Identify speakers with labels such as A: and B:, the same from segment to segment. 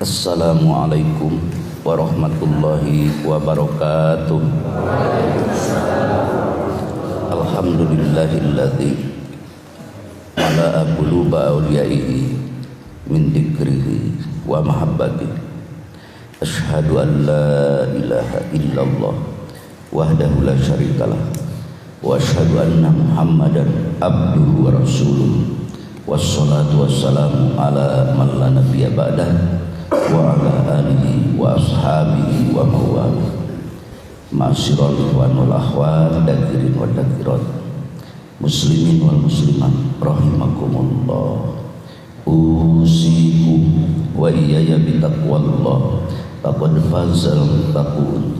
A: Assalamualaikum warahmatullahi wabarakatuh. Alhamdulillahilladzi mala'a quluba awliyaihi min dzikrihi wa mahabbatihi. Asyhadu an la ilaha illallah wahdahu la syarikalah wa asyhadu anna Muhammadan abduhu wa rasuluh. Wassalatu wassalamu ala man la nabiyya ba'dah wa ala alihi wa ashabihi wa mawala. Ma'asyiral ikhwan wal akhwat, dakirin wa dakirat, muslimin wal muslimat rahimakumullah. Usikum wa iyaya bitaqwallah faqad fazal muttaqun.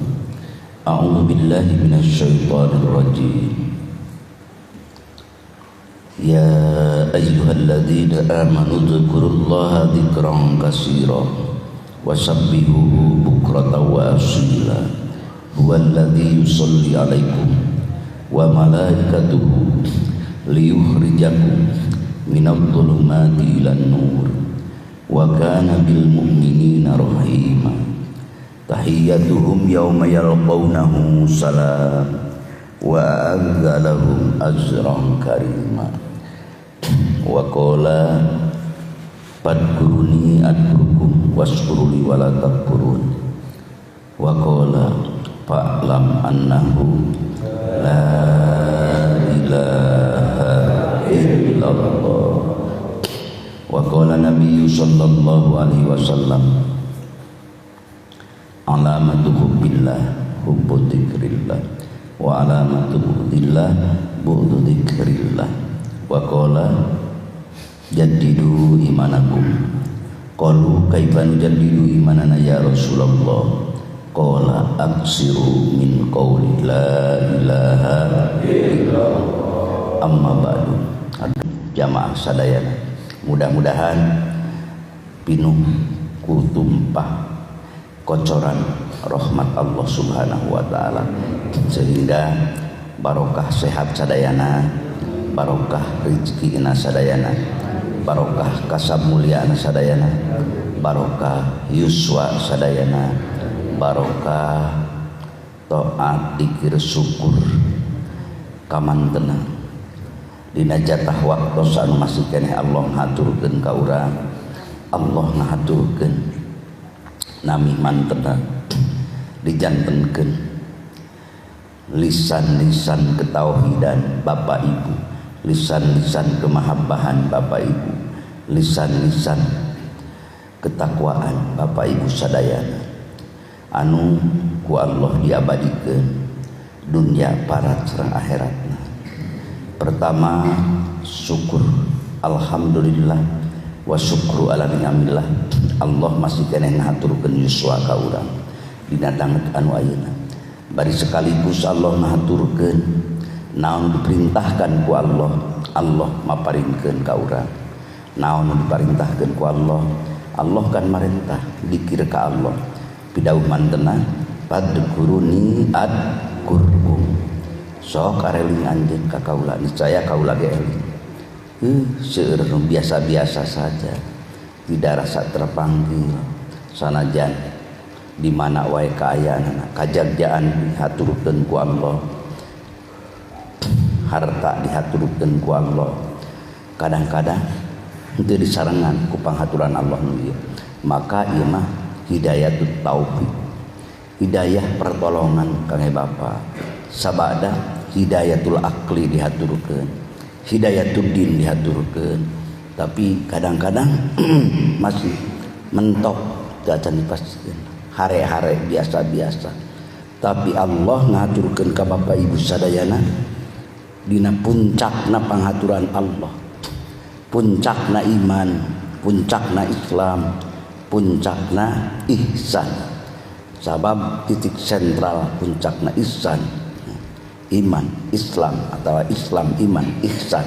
A: A'udzu billahi minasyaitonir rajim. Ya ayyuhalladzina amanu dzkurullaha dzikran katsira wasabbihuhu bukratan wa asila. Huwallazi yusalli 'alaikum wa malaikatuhu liyukhrijakum minadh dhulumati ilan nur wa kana bil mu'minina rahima. Tahiyyatuhum yawma yalqawnahu salam wa a'adda lahum ajran karima. Wa qala fadkuruni adkurukum waskuruli wala takfurun. Wa qala fa'lam annahu la ilaha illallah. Wa qala nabiyyu sallallahu alaihi wasallam alamatu hubbillah hubbu dzikrillah wa alamatu bughdillah bughdu dzikrillah. Wa qala jaddidu imanakum. Qalu kaifa nujaddidu imanana ya Rasulullah? Qala aksiru min qawli la ilaha illallah. Amma ba'du. Jamaah sadayana, mudah-mudahan pinuh kutumpah kocoran rahmat Allah Subhanahu wa taala sehingga barokah sehat sadayana, barokah rezeki sadayana, barokah kasab mulia sadayana, barokah yuswa sadayana, barokah taat dikir syukur kamantena dina jatah waktu anu masih keneh Allah ngaturkeun ka urang. Allah ngaturkeun nami mantena dijantenkeun lisan-lisan ketauhidan Bapak Ibu, lisan-lisan kemahabbahan Bapak Ibu, lisan-lisan ketakwaan Bapak Ibu sadayana anu ku Allah diabadikeun dunia parat sareng akhiratna. Pertama, syukur alhamdulillah wa syukru ala ni'amillah. Allah masih keneh ngahaturkeun yuswa ka urang dina danget anu ayeuna. Bari sekaligus Allah ngahaturkeun naon diperintahkan ku Allah, Allah maparinkeun ka urang. Naon diperintahkeun ku Allah, Allah kan marentah dikir ka Allah. Pidauh mantena fadkuruni adkurkum. Sok areling anjeun ka kaula, niscaya kaula ge eling. Seueur nu biasa-biasa saja, tidak rasa terpanggil sanajan di mana wae kaayaanana, kajagjaan dihaturkeun ku Allah, harta dihaturkeun ku Allah, kadang-kadang henteu disarengan ku panghaturan Allah nu ieu. Maka ieu mah hidayatut taufik, hidayah pertolongan kangge bapa. Sabada hidayatul akli dihaturkeun, hidayatud din dihaturkeun, tapi kadang-kadang masih mentok teu acan dipastikeun, hare-hare biasa-biasa. Tapi Allah ngaturkeun ka Bapak Ibu sadayana dina puncakna panghaturan Allah, puncakna iman, puncakna Islam, puncakna ihsan. Sabab titik sentral puncakna ihsan, iman, Islam atau Islam, iman, ihsan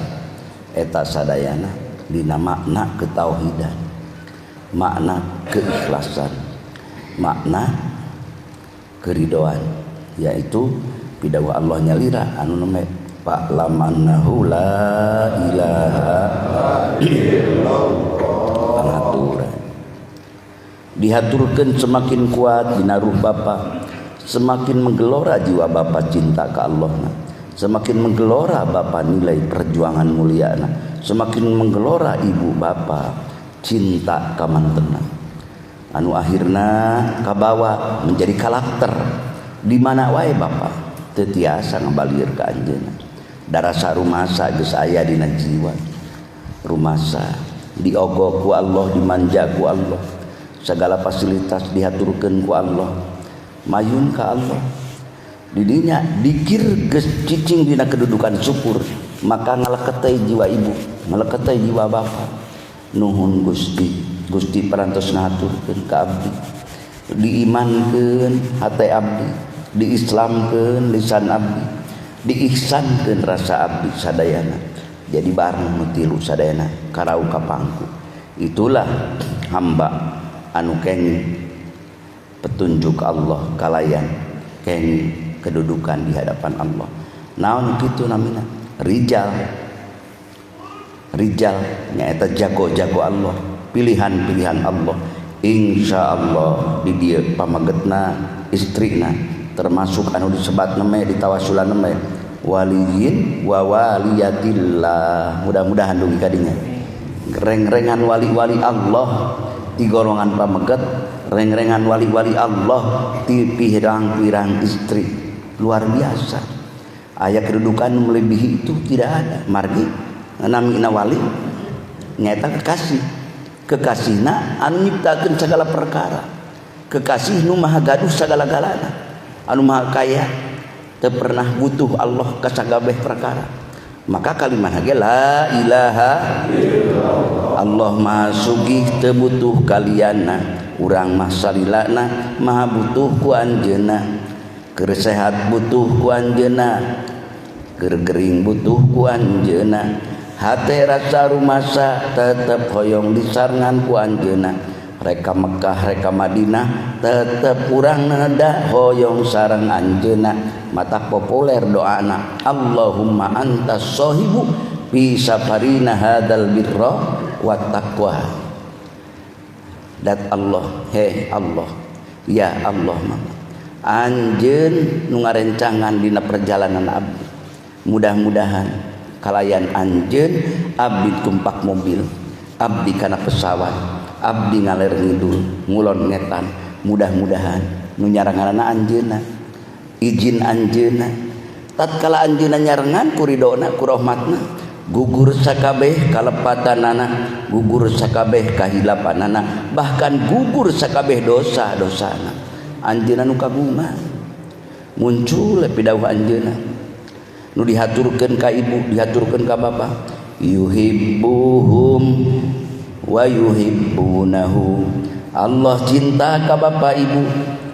A: eta sadayana dina makna ketauhidan, makna keikhlasan, makna keridoan, yaitu pidawah Allah nyalira anu name fa'lamannahu la ilaha illallah. Pangaturan. Dihaturkeun semakin kuat dina ruh bapa, semakin menggelora jiwa bapa cinta ka Allahna, semakin menggelora bapa nilai perjuangan muliana, semakin menggelora ibu bapa cinta ka mantena. Anu akhirna kabawa menjadi karakter di mana wae bapa teu tiasa ngabalir ka anjeunna. Darasa rumasa geus aya dina jiwa. Rumasa diogo ku Allah, dimanja ku Allah, segala fasilitas dihaturkeun ku Allah, mayun ka Allah. Didinya dikir geus cicing dina kedudukan syukur, maka ngaleketei jiwa ibu, ngaleketei jiwa bapa. Nuhun Gusti, Gusti parantos ngahaturkeun ka abdi, diimankeun hate abdi, diislamkeun lisan abdi, diihsankeun rasa abdi sadayana. Jadi bareng nu tilu sadayana karau ka pangku. Itulah hamba anu kenging petunjuk Allah kalayan kenging kedudukan di hadapan Allah. Naon kitu namina? Rijal. Rijal nyaeta jago-jago Allah, pilihan-pilihan Allah. Insyaallah di dieu pamagetna istrina termasuk anu disebatna meh ditawasulan meh waliyin wa waliyatillah. Mudah-mudahan dugi ka dinya. Reng-rengan wali-wali Allah ti golongan pameget, reng-rengan wali-wali Allah ti pirang-pirang istri. Luar biasa. Aya kedudukan melebihi itu tidak ada. Margi namina wali nyaeta kekasih. Kekasihna anu nyiptakeun segala perkara. Kekasih nu maha gaduh sagala-galana. Anu maha kaya teu pernah butuh Allah ka sagabeh perkara. Maka kalimat ge la ilaha illallah. Allah maha sugih teu butuh kaliana, urang mah salilana maha butuh ku anjeunna. Keur sehat butuh ku anjeunna, keur gering butuh ku anjeunna. Hate rasa rumasa tetep hoyong disarengan ku anjeunna. Reka Mekah reka Madinah tetep urang neda hoyong sareng anjeunna. Mata populer doana Allahumma antas sahibu fi safarina hadal birra wat taqwa. Dat Allah, he Allah, ya Allah mama. Anjeun nu ngarencangan dina perjalanan abdi. Mudah-mudahan kalayan anjeun abdi tumpak mobil, abdi kana pesawat, abdi ngaler ngidul, ngulon ngetan. Mudah-mudahan nu nyarenganana anjeunna, izin anjeunna. Tatkala anjeunna nyarengan ku ridona ku rahmatna, gugur sakabeh kalepatanana, gugur sakabeh kahilapanana, bahkan gugur sakabeh dosa-dosana. Anjeunna nu kagungan muncul pidawuh anjeunna nu dihaturkeun ka ibu, dihaturkeun ka bapa, yuhibbuhum wa yuhibbunahu. Allah cinta ka bapa ibu,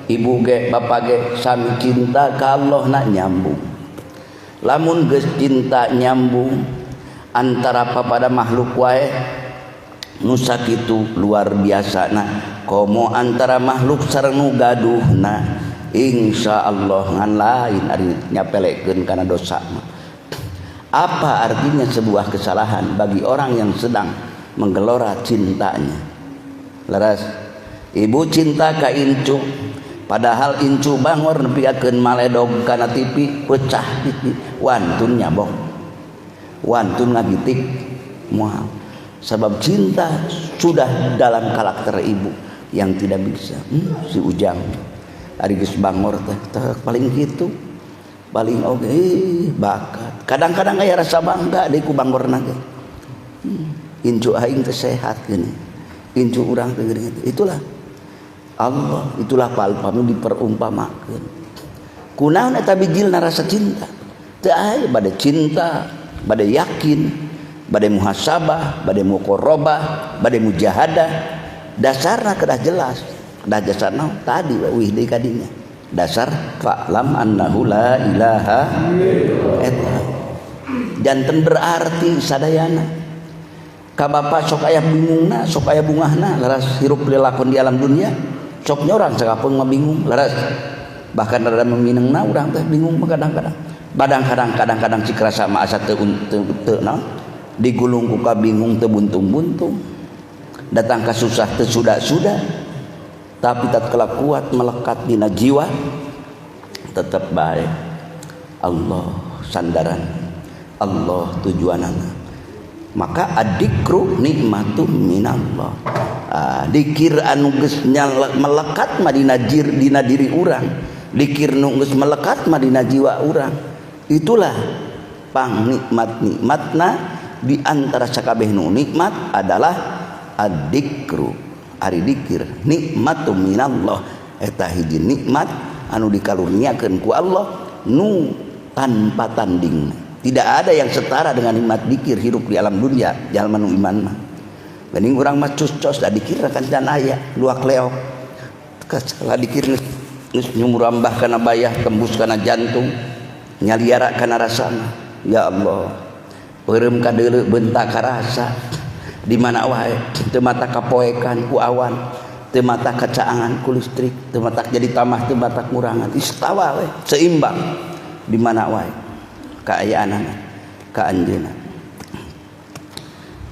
A: ibu ge bapa ge sami cinta ka Allah na nyambung. Lamun geus cinta nyambung antara papada makhluk wae nu sakitu luar biasa na, komo antara makhluk sareng nu gaduhna, insyaallah ngan lain ari nyapelekeun kana dosa mah. Apa artinya sebuah kesalahan bagi orang yang sedang menggelora cintanya? Leres, ibu cinta ka incu, padahal incu bangor nepikeun maledog kana TV, pecah TV, wantun nyabok, wantun ngagitik moal. Sebab cinta sudah dalam karakter ibu yang tidak bisa. Si Ujang ari geus bangor teh paling kitu, paling oge bakat. Kadang-kadang aya rasa bangga deui ku bangorna ge. Incu aing teh sehat gini, incu urang teh geuning. Itulah Allah, itulah palpami diperumpamakeun. Kunaon eta bijilna rasa cinta? Teu aya bade cinta, bade yakin, bade muhasabah, bade muqarabah, bade mujahadah. Dasarna kedah jelas. Kedah dasarna tadi wih deui kadinya. Dasar fa'lam annahu la ilaha eta. Janten berarti sadayana. Ka bapa sok aya bingungna, sok aya bungahna, leres hirup lelakon di alam dunia, sok nyorang sakapeung mah bingung, leres. Bahkan rada meminengna urang teh bingung mah kadang-kadang. Badang kadang-kadang cik rasa mah asa teu teu naon, digulung ku kabingung teu buntung-buntung. Datang ka susah teu suda-suda. Tapi tatkala kuat melekat dina jiwa tetap baik. Allah sandaran, Allah tujuanana. Maka adikru nikmatu minallah. Dikir anu geus melekat mah dina dina diri urang, dikir nu geus melekat mah dina jiwa urang. Itulah pang nikmat-nikmatna di antara sakabeh nu nikmat adalah adikru. Ari dikir nikmatu minallah eta hiji nikmat anu dikaruniakeun ku Allah nu tanpa tanding. Tidak ada yang setara dengan nikmat dikir hirup di alam dunia jalma nu iman mah. Geuning urang mah cus-cos da dikir kan dan aya luak leok. Kasalah dikir geus nyumurambah kana bayah, tembus kana jantung, nyaliara kana rasana. Ya Allah, peureum kadeuleu bentak karasa. Di mana wae teu mata kapoekan ku awan, teu mata kacaangan ku listrik, teu mata jadi tamah, teu mata kurangan, istawa we seimbang di mana wae kaayaanana ka anjeunna.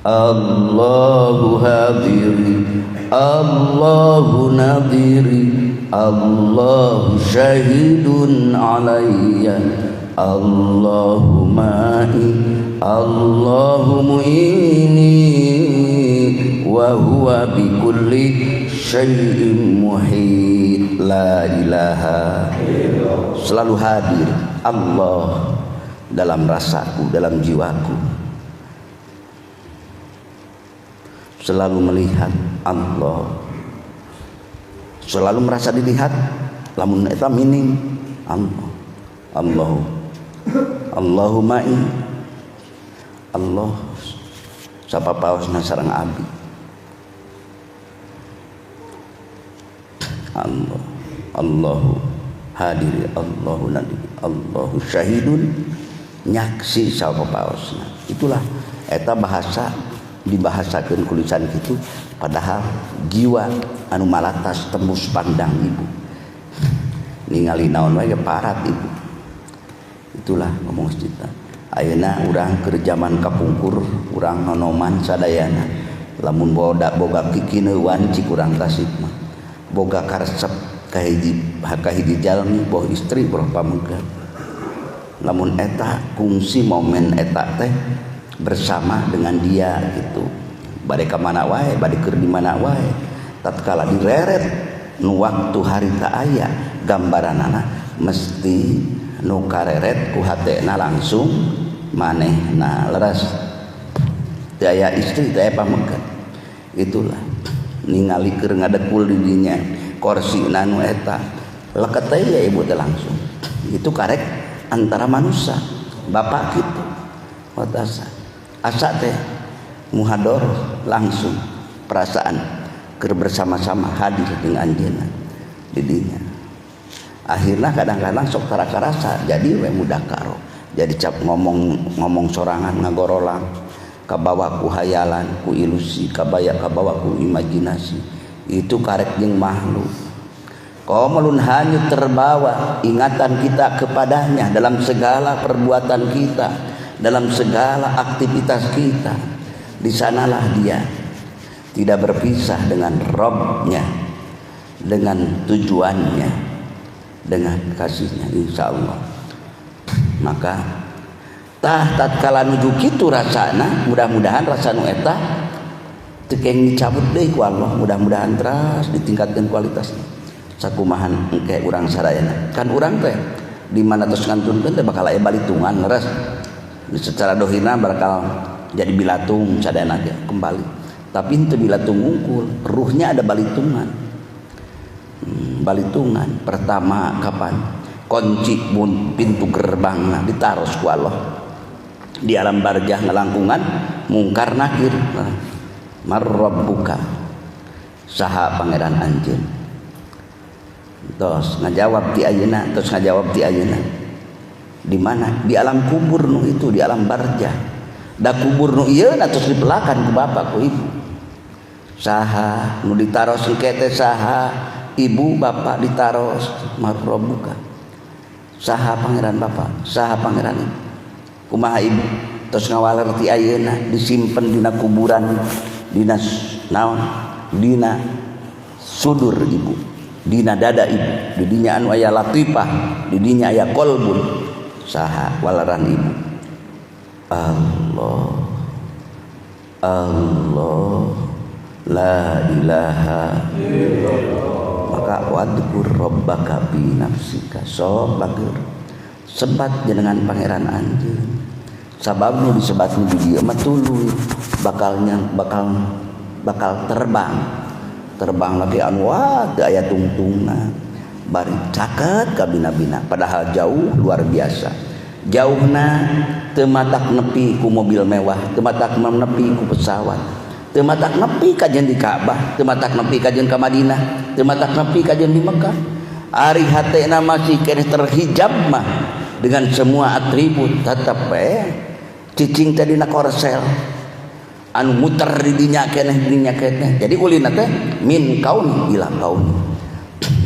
A: Allahu hadiri, Allahu nadiri, Allahu syahidun alayya, Allahu ma'i, Allahu mu'ini, wa huwa bikulli syai'in muhit. La ilaha illallah. Selalu hadir Allah dalam rasaku, dalam jiwaku. Selalu melihat Allah, selalu merasa dilihat. Lamun eta minim Allah, Allah, Allahu ma'i, Allah sapapaosna sareng abdi. Allah, Allahu hadiri, Allahu nadiri, Allahu syahidun, nyaksi sapapaosna. Itulah eta bahasa dibahasakeun ku lisan kitu, padahal jiwa anu malatas tembus pandang ibu ningali naon wae parat ibu. Itulah ngomong cerita. Ayeuna urang keur jaman kapungkur, urang nonoman sadayana. Lamun boga boga kikineuan cik urang Tasik mah. Boga karesep ka hiji jalmi, boh istri boh pamegat. Lamun eta kungsi momen eta teh bersama dengan dia gitu. Bade ka mana wae, bade keur di mana wae. Tatkala direret nu waktu harita aya gambaranana mesti nu kareret ku hatena langsung manehna leres. Teu aya istri, teu aya pamegat. Itulah ningali keur ngadekul di dinya kursi nu eta leket teh ya ibu teh langsung. Itu karek antara manusia bapak kitu watasa asa teh muhador langsung perasaan keur bersama-sama hadir dengan anjeunna di dinya. Akhirnya kadang-kadang sok tara karasa jadi we mudah karo, jadi cap ngomong sorangan ngagorolang kabawa ku hayalan ku ilusi kabaya kabawa ku imajinasi. Itu karek jeung makhluk. Qaumulun hanyut terbawa ingatan kita kepadanya dalam segala perbuatan kita, dalam segala aktivitas kita. Di sanalah dia tidak berpisah dengan Robnya, dengan tujuannya, dengan kasihnya, insyaallah. Maka tah tatkala nuju kitu rasana, mudah-mudahan rasa nu eta teu keng dicabut deui ku Allah, mudah-mudahan teras ditingkatkan kualitasnya. Sakumahan engke urang sadayana. Kan urang teh di mana tos ngantunkeun teh bakal aya balitungan leres. Secara dohina bakal jadi bilatung sadayana ge kembali. Tapi henteu bilatung unggul, ruhnya ada balitungan. Balitungan pertama kapan? Kunci pintu gerbangna ditaros ku Allah. Di alam barjah ngalangkungan mungkar nakir. Marrabbuka, saha pangeran anjeun? Tos ngajawab ti ayeuna, tos ngajawab ti ayeuna. Di mana? Di alam kubur nu itu, di alam barjah. Da kubur nu ieu na tos dipelakan ku bapak ku ibu. Saha nu ditaros engke teh saha? Ibu bapak ditaros marrabbuka. Saha pangeran bapak? Saha pangeran ibu? Kumaha ibu? Tos ngawaler ti ayeuna disimpen dina kuburan, dina naon? Dina Sudur ibu, dina dada ibu, di dinya anu aya latifah, di dinya aya qalbun. Saha walaran ibu? Allah, Allah, la ilaha illallah. Maka wadkur rabbaka bi nafsika, sok bager sebat jenengan pangeran anjeun. Sabab nu disebat nu di dieu mah tuluy bakal terbang. Terbang lagi anu wah teu aya tungtungna. Bari caket ka bina-bina padahal jauh luar biasa. Jauhna teu matak nepi ku mobil mewah, teu matak nepi ku pesawat, teu matak nepi kajeun di Ka'bah, teu matak nepi kajeun ka Madinah, teu matak nepi kajeun di Mekah. Ari hatena masih keneh terhijab mah dengan semua atribut, tetep cicing teh dina korsel anu muter di dinya keneh, di dinya keneh. Jadi ulina teh min kauni ila kauni.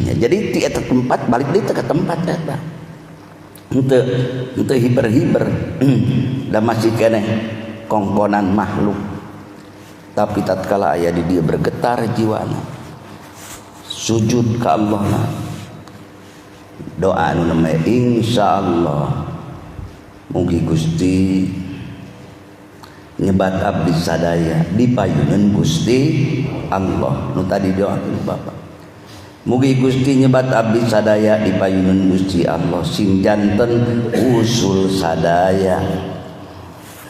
A: Ya, jadi ti eta tempat balik deui teh ka tempat eta. Henteu hiber-hiber da masih keneh kongkonan makhluk. Tapi tatkala aya di dieu bergetar jiwana, sujud ka Allah na. Doa anu namanya insyaallah mugi Gusti nyebat abdi sadaya dipayuneun Gusti Allah. Nu tadi doakeun Bapak, mugi Gusti nyebat abdi sadaya dipayuneun Gusti Allah sing janten usul sadaya.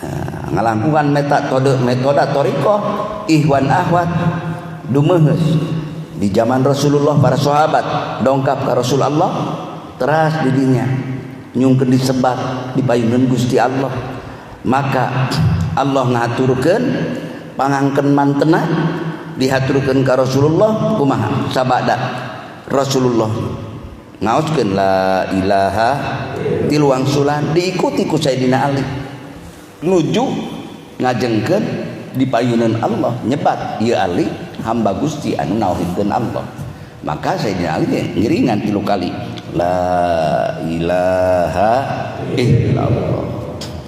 A: Nah, ngalangkungan metode thariqah ihwan ahwat dumeheus di zaman Rasulullah. Para sahabat dongkap ka Rasulullah teras di dinya nyungkeun disebat dipayuneun Gusti Allah. Maka Allah ngaturkeun pangangkeun mantena dihaturkeun ka Rasulullah kumaha sabada Rasulullah ngaoskeun la ilaha tilu wangsulan diikuti ku Sayyidina Ali nuju ngajengkeun dipayuneun Allah nyebat ieu Ali hamba Gusti anu nauhidkeun Allah. Maka Sayyidina Ali ngiringan tilu kali la ilaha illallah.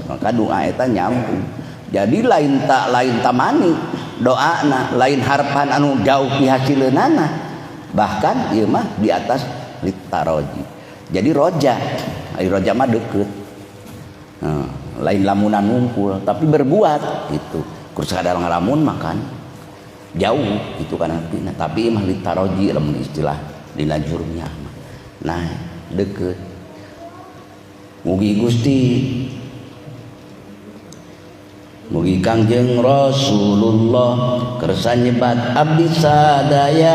A: Maka doa eta nyambung. Jadi lain tak lain tamani doana, lain harapan anu jauh pihasileunana, bahkan ieu mah di atas litaroji. Jadi roja, ari roja mah deket. Nah, lain lamunan ngumpul tapi berbuat gitu. Kur sakadar ngalamun makan jauh gitu kan artinya. Tapi mah litaroji lamun istilah dina jurumnya mah. Nah, deket. Mugi Gusti, mugi Kangjeng Rasulullah kersa nyebat abdi sadaya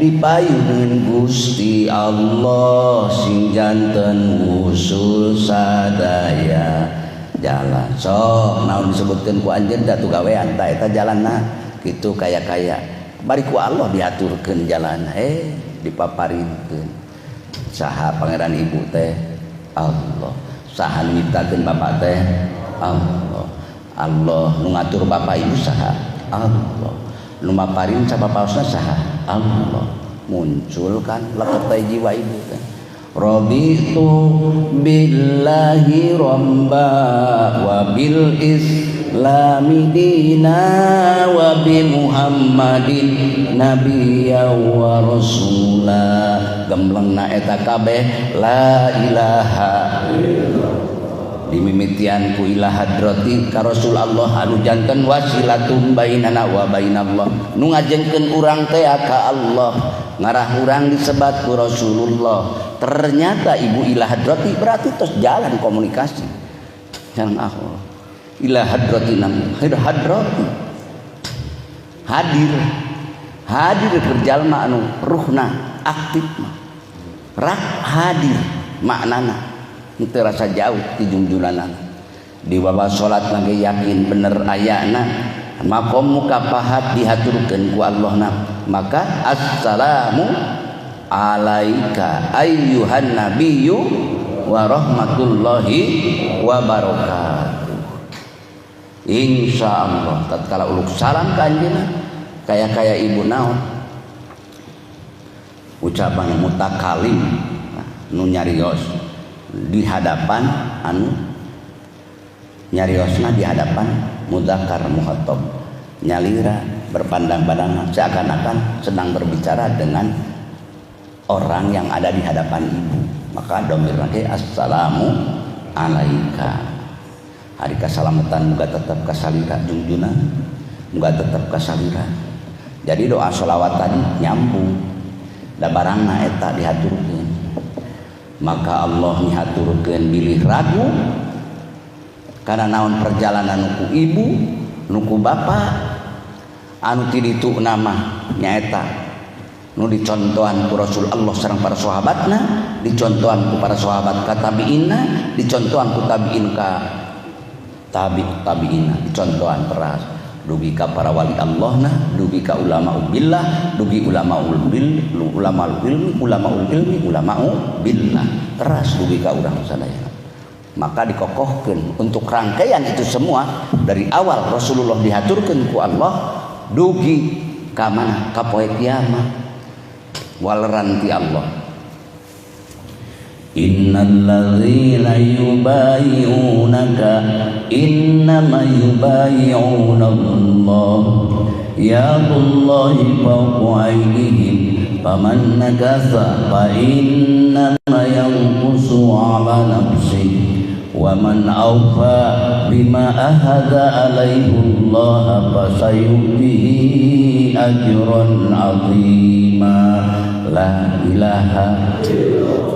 A: dipayuneun Gusti Allah sing janten usul sadaya. Jalan sok naon disebutkeun ku anjeun da tu gawean ta eta jalanna kitu kaya-kaya bari ku Allah diaturkeun jalan dipaparinkeun. Saha pangeran ibu teh? Allah. Saha nu nyiptakeun bapak teh? Allah. Allah. Nu ngatur bapak ibu saha? Allah. Nu maparin sabapaosna saha? Allah. Muncul kan leket jiwa ibu teh. Raditu billahi rabba wa bil islami dina wa bi Muhammadin nabiyya wa rasula. Gemblengna eta kabeh la ilaha illallah. Dimimitian ku ila hadrati ka Rasul Allah anu janten wasilatum bainana wa bainallah, nu ngajengkeun urang teh ka Allah, ngarah urang disebat ku Rasulullah. Ternyata ibu ila hadrati berarti tos jalan komunikasi sareng Allah. Ila hadrati nam hadrati hadir, hadir keur jalma anu ruhna aktif mah rak hadir maknana teu rasa jauh ti jungjunganana. Di bawah salat lagi yakin bener ayana maqam mukafahat dihaturkeun ku Allahna. Maka assalamu alaika ayyuhan nabiyyu wa rahmatullahi wa barakatuh. Insyaallah tatkala uluk salam ka anjeunna kaya-kaya ibu naon ucapan mutakalim nu nyarios di hadapan anu nyariosna di hadapan mudzakkar mukhatab nyalira Berpandang-pandangan seakan-akan sedang berbicara dengan orang yang ada di hadapan ibu. Maka domir lagi assalamu alaika. Hari kasalamatan muga tetap kasalira jungjuna, muga tetap kasalira. Jadi doa sholawat tadi nyambung. Da barangna eta dihaturkeun. Maka Allah dihaturkeun bilih ragu karena naon perjalanan nuku ibu, nuku bapak anu ti ditu nama nyaeta nu dicontohan ku Rasul Allah sareng para sahabatna, dicontohan ku para sahabat ka tabiinna, dicontohan ku tabiin ka tabi tabiinna, dicontohan teras dugi ka para wali Allah na, dugi ka ulama billah, dugi ulama bil, ulama ilmi, ulama ilmi, ulama billah, teras dugi ka urang sadaya. Maka dikokohkeun untuk rangkaian itu semua dari awal Rasulullah dihaturkeun ku Allah dugi ka mana ka poe kiamat waleran ti Allah. Innalladzina yubayi'unaka innama yubayi'una Allah yadullahi fawqa aydihim faman nakatha fa innama yanqusu ala nafsihi wa man awfa bima ahada alaihi Allah fasayu'tihi ajran 'azima. La ilaha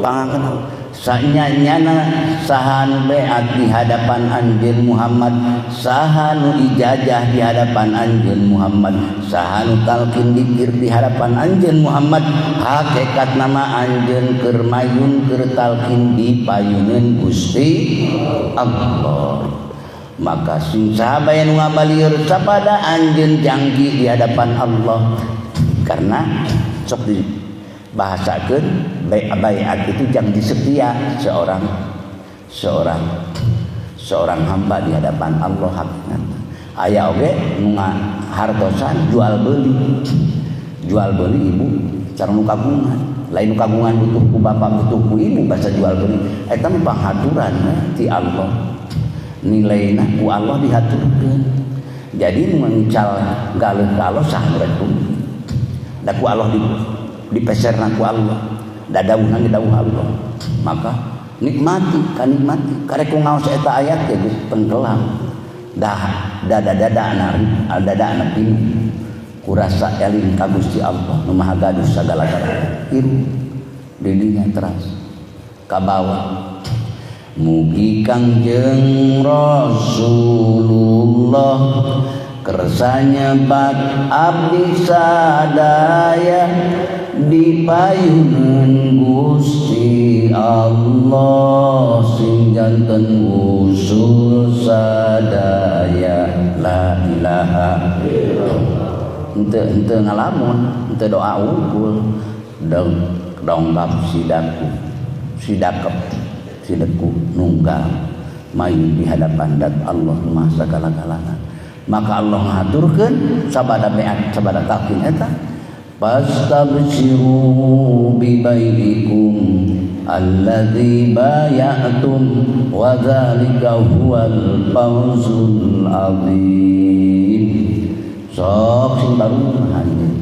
A: pangangkeun sanyanyana saha nu beat di hadapan anjeun Muhammad, saha nu ijazah di hadapan anjeun Muhammad, saha nu talqin dikir di hadapan anjeun Muhammad, hakikat nama anjeun keur mayun keur talqin di payuneun Gusti Allah. Maka sing saha bae nu ngabalieur sapada anjeun janggi di hadapan Allah, karena sok di bahasakeun baiat itu janji setia seorang seorang seorang hamba di hadapan Allah hakikatna. Aya oge nu hartosan jual beli ibu cara nu kagungan, lain nu kagungan butuh ku bapak butuh ku ibu bahasa jual beli eta mah panghaturan ti Allah, nilaina ku Allah dihaturkeun. Jadi nu ngical galeuh ka Allah sah rek da ku Allah di dipeserna ku Allah, dadauhna ge dawuh Allah. Maka nikmati kanikmati karek ku ngaos eta ayat ge geus tenggelam dah dada-dada dada pinu kurasa eling ka Gusti Allah nu Maha Gaduh sagala-galana. Hirup di dinya teras kabawa mugi Kangjeng Rasulullah kersa nyebat abdi sadaya di payuneun Gusti Allah sing janten usul sadaya. La ilaha illallah. Henteu henteu ngalamun, henteu doa unggul, dong donggap sidaku, sidakep sideku nunggal mayu di hadapan dat Allah Maha sagala-galana. Maka Allah ngaturkeun sabada beat sabada talqin eta fastabshiru bi bai'ikum alladzi bay'atum wa dzalika huwal fawzul azim. Sok sing barungah anjeun,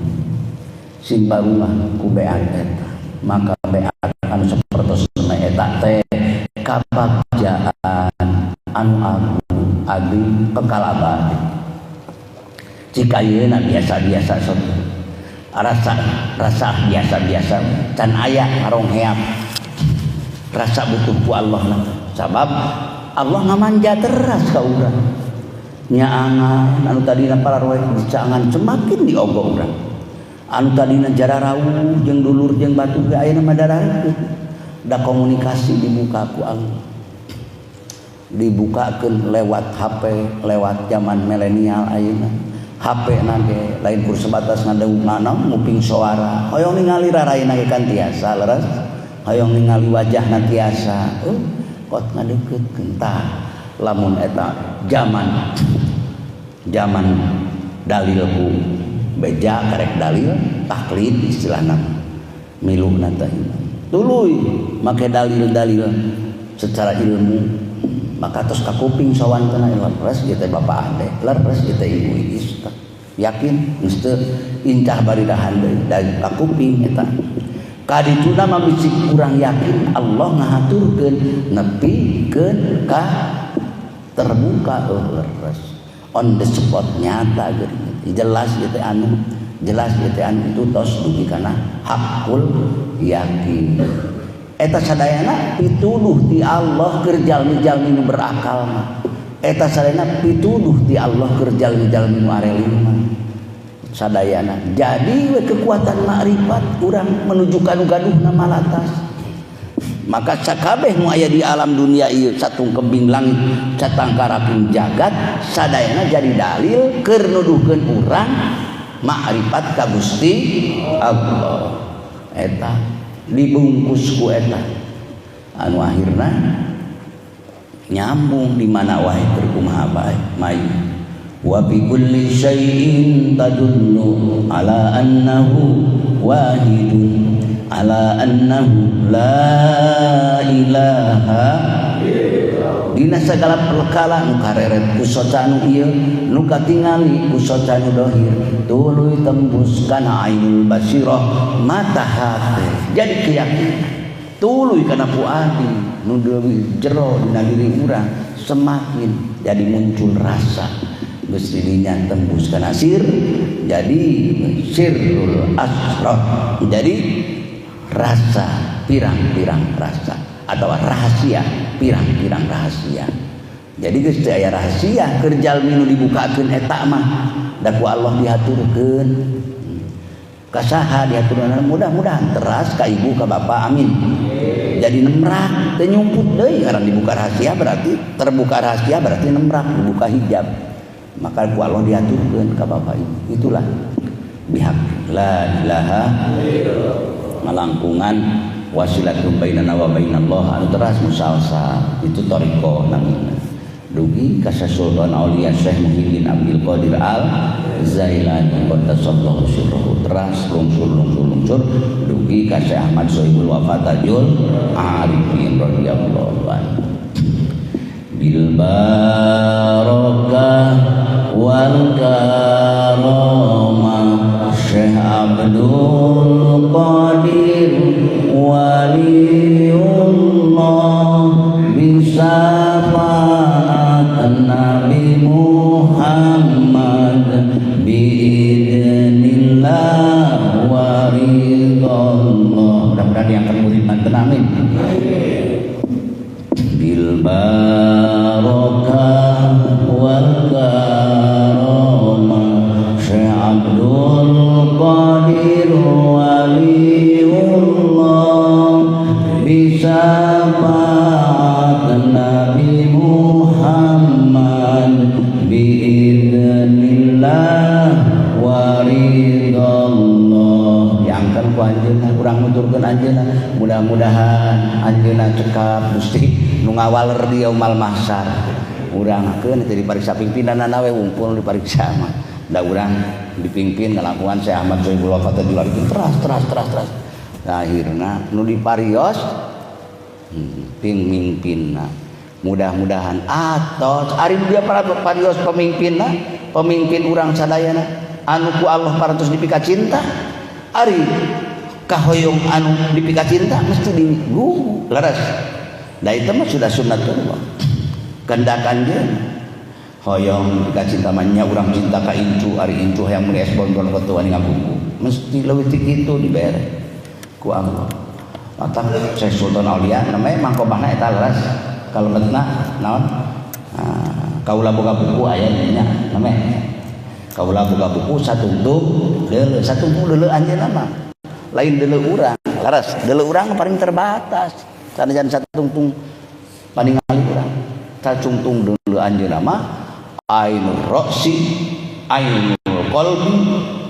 A: sing barungah ku beat eta. Maka beat anu sapertos eta teh kabagjaan anu agung agung kekal abadi. Jika ayeuna biasa-biasa sok rasa rasa biasa-biasa can aya ngarongheap rasa butuh ku Allah na. Sabab Allah ngamanja teras ka urang nyaangan anu tadina pararoe dicaangan semakin diogo urang, anu tadina jararauh jeung dulur jeung batur ge ayeuna mah darareukeun. Da komunikasi dibuka ku Allah, dibukakeun lewat HP, lewat zaman milenial ayeuna. HP na ge lain kur sebatas ngadengna nguping suara, hoyong ningali raraina ge kan tiasa leres, hoyong ningali wajahna tiasa, kot ngadeukeutkeun. Tah lamun eta zaman zaman dalil ku beja karek dalil taklid istilahna miluna teh tuluy make dalil-dalil secara ilmu. Maka tos kakuping sawantena leres ieu teh bapak ade, leres ieu teh ibu istri. Yakin geus teu incah bari dahan deui da kuping eta. Kadituna mah bisi kurang yakin Allah ngahaturkeun nepikeun ka terbuka leres on the spot nyata geuning jelas ieu teh anu jelas ieu teh anu itu tos dugi kana hakul yakin. Eta sadayana pituduh ti Allah keur jalmi-jalmi nu berakal mah. Eta sadayana pituduh ti Allah keur jalmi-jalmi nu areling mah. Sadayana jadi we kekuatan makrifat urang menuju ka nu gaduhna malatas. Maka sakabeh nu aya di alam dunia ieu satungkembing langit satangkaraking jagat sadayana jadi dalil keur nuduhkeun urang makrifat ka Gusti Allah. Eta dibungkus ku eta anu akhirna nyambung di mana wae keur kumaha bae mayu. Wa bi kulli syai'in tadullu ala annahu wahidun ala annahu la ilaha illallah. Dina sagala perkara nu kareret ku soca nu ieu nu katingali ku soca nu dohir tuluy tembus kana ainul basirah mata hati jadi keyakinan tuluy kana fuadi nu leuwih jero dina diri urang semakin jadi muncul rasa geus didinya tembus kana sir jadi sirrul asrar jadi rasa pirang-pirang rasa atau rahasia pirang-pirang rahasia. Jadi geus teu aya rahasia keur jalmi nu dibukakeun eta mah da ku Allah dihaturkeun ka saha dihaturkeun mudah-mudahan teras ka ibu ka bapak amin. Jadi nemrak teu nyumput deui karena dibuka rahasia berarti terbuka rahasia berarti nemrak dibuka hijab. Maka ku Allah diaturkeun ka bapak ibu. Itulah bihaq la ilaha illallah malangkungan wasilatun bainana wa bainallah anu teras musalsal itu thariqah namina dugi ka Sultan Aulia Syekh Muhyiddin Abdul Qadir Al Zailani qaddasallahu sirruhu teras lungsur lungsur lungsur dugi ka Syekh Ahmad Sohibul Wafa Tajul Arifin radhiyallahu anhu bil barakah wal karamah Syekh Abdul Qadir Waliullah bisafaat Nabi Muhammad biidznillah wa ridhallah. Mudah-mudahan diangkat murid manten amin. Bil barakah wal karamah Syekh Abdul Qadir Waliullah bisafaat Nabi Muhammad biidznillah wa ridhallah. Diangkat ku anjeunna urang nuturkeun anjeunna mudah-mudahan anjeunna cekap Gusti nu ngawaler di yaumal mahsyar. Urang keun teh dipariksa pimpinanana we wungkul dipariksa mah da urang dipimpin ngalakuan Syekh Ahmad Sohibul Wafa Tajul Arifin teras teras teras teras. Akhirna nu diparios pimimpinna mudah-mudahan atos ari dia para parios pemimpinna pemimpin urang sadayana anu ku Allah parantos dipika cinta ari kahoyong anu dipika cinta mesti digugu leres da itu mah sudah sunnatullah kehendak anjeun hoyong dipika cinta mah nya urang cinta ka incu ari incu hayang meuli es bonbon ketua ngagugu mesti leuwih ti kitu dibere ku Allah. Mata Syekh Sultan Aulia namanya mangkobahna eta leres kalau betna naon kaula boga buku aya nya namanya kaula boga buku satungtung deuleu satungtung deuleu anjeunna mah lain deuleu urang leres deuleu urang paling terbatas sanajan satungtung paningali urang satungtung deuleu anjeunna mah ainur ra'si ainul qalbi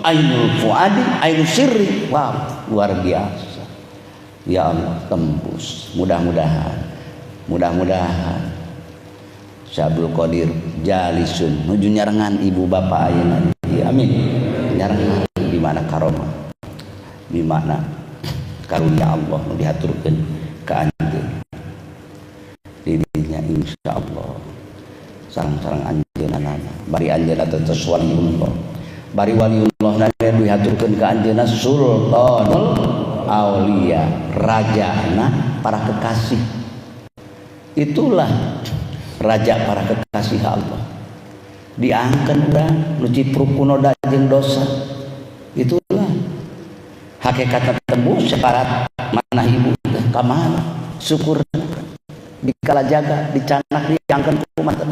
A: ainul fuadi ainul sirri. Wow, luar biasa. Ya Allah tembus mudah-mudahan mudah-mudahan Syekh Abdul Qadir jalisun nuju nyarengan ibu bapak ayeuna ya, amin nyarengan di mana karomah di mana karunia Allah nu dihaturkeun ka anjeun didinya insyaallah sareng-sareng anjeunna bari anjeunna teh waliullah Bari waliullah na dihaturkeun ka anjeunna sultanul aulia, rajana para kekasih. Itulah raja para kekasih Allah. Diangkeun urang nu cipruk ku noda jeung dosa. Itulah hakikatna tembus separat mana ibu teh ka mana syukur dikala jaga dicanak diangkeun ku manten,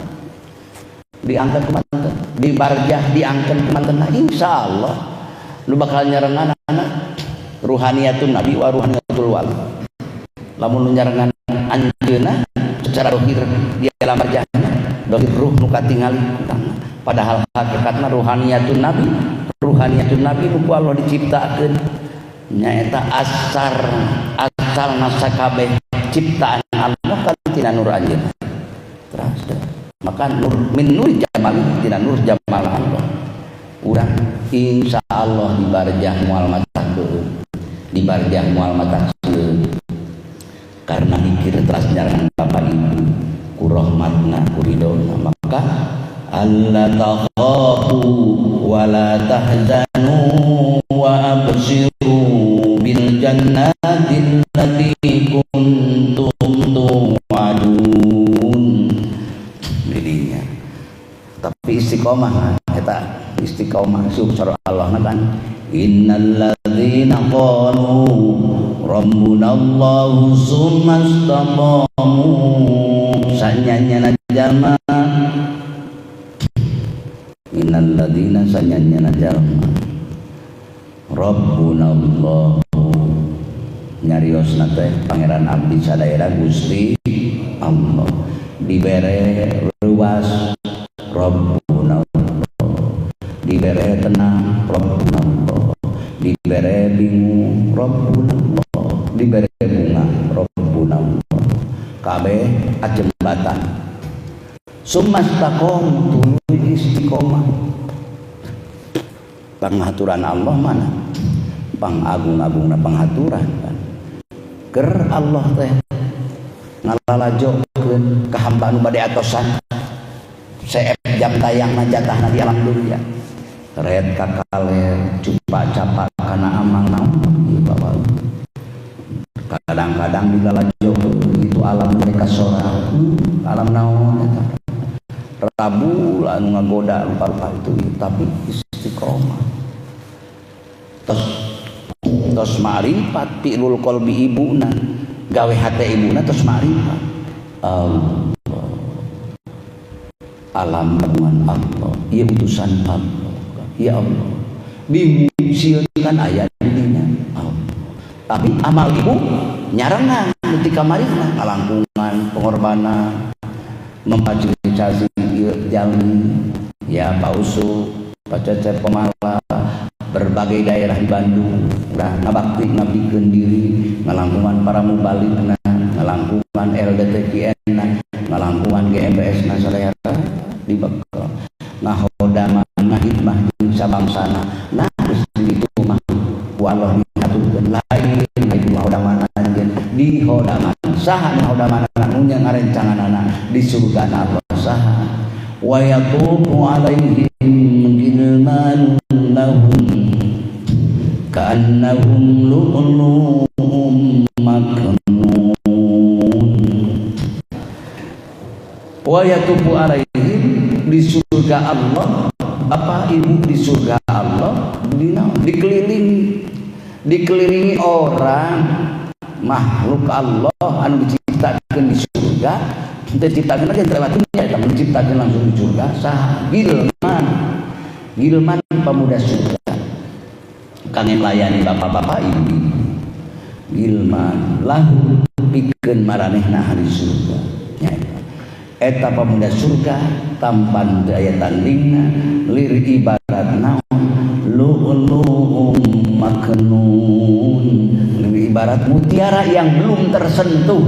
A: diangkeun ku manten, di barjah diangkeun ku manten. Insyaallah nu bakal nyarengan anak ruhaniyatun nabi wa ruhaniyatul wali. Lamun nu nyarengan anjeunna secara dohir di alam barjahna, dohir ruh nu katingali, padahal hakikatna ruhaniyatun nabi, ruhaniyatun nabi nu ku Allah diciptakeun nyaeta asar asal nasakabeh ciptaan Allah kan tina nur anjeunna. Terus maka nur min nur jamal, tina nur jamal Allah. Urang insya Allah di barjah moal matak di barjah moal matak, karena mikir teras nyarengan bapak ibu ku rahmatna ku ridona. Maka alla takhafu wa la tahzanu wa abshiru bil jannati allati kuntum tu'adun. Didinya tapi istiqomah eta, istiqomah syukur Allah kan. Innal ladzina qalu rabbuna Allahu summa istaqamu, sanyanya jalma, innal ladzina sanyanya jalma, rabbuna Allah, nyariosna teh pangeran abdi sadayana Gusti Allah, dibere luas rabbuna Allah, dibere tenang rabbuna Allah, dibere bingung rabbuna Allah, dibere bunga rabbuna Allah, kabeh ajembatan. Sumastaqom, tuluy istiqomah. Panghaturan Allah mana pangagung-agungna panghaturan kan. Ker Allah teh ngalalajokeun ka hamba nu bade atosan seep jam tayangna jatahna di alam dunia, ret kakaler cupa capak kana amang naon ieu bawa. Kadang-kadang dilalajokeun itu alam mereka sora, alam naon eta Rabu lah anu ngagoda lupa-lupa itu, tapi istiqomah tos tos ma'rifat fi'lul qalbi ibuna, gawe hate ibuna tos ma'rifat Allah, alam dengan Allah, ieu utusan Allah, ya Allah, bingung sieun kan aya di dinya Allah. Tapi amal ibu nyarengan ketika marina ngalangkungan pengorbanan memfasilitasi ieu jalmi ya, Pak Usu, Pak Cecep, Pemala, berbagai daerah di Bandung udah ngabakti ngabdikeun diri ngalangkungan para mubaligna, ngalangkungan LDTQN na, ngalangkungan GMPS na, sadaya dibekal ngahodaman ngahidmah jeung sabangsana. Nah, geus itu mah ku Allah diaturkeun lain itu ngahodaman anjeun dihodaman saha, ngahodaman nu nya ngarencanganana di surga Allah saha. Wa yatufu alaihim gilmanun lahum ka'annahum lu'lu'um maknun. Wa yatufu alaihim, di surga Allah, bapak ibu di surga Allah di dikelilingi, dikelilingi orang makhluk Allah anu diciptakan di surga. Diciptakan lagi lewat dunia, tapi diciptakan langsung di surga. Sah gilman, gilman pemuda surga kangge melayani bapak-bapak ibu, gilman lahu pikeun maranehna ahli surga. Nyaeta eta pemuda surga tampan daya tandingna, lir ibarat naon, lu'lu'um maknun, lir ibarat mutiara yang belum tersentuh,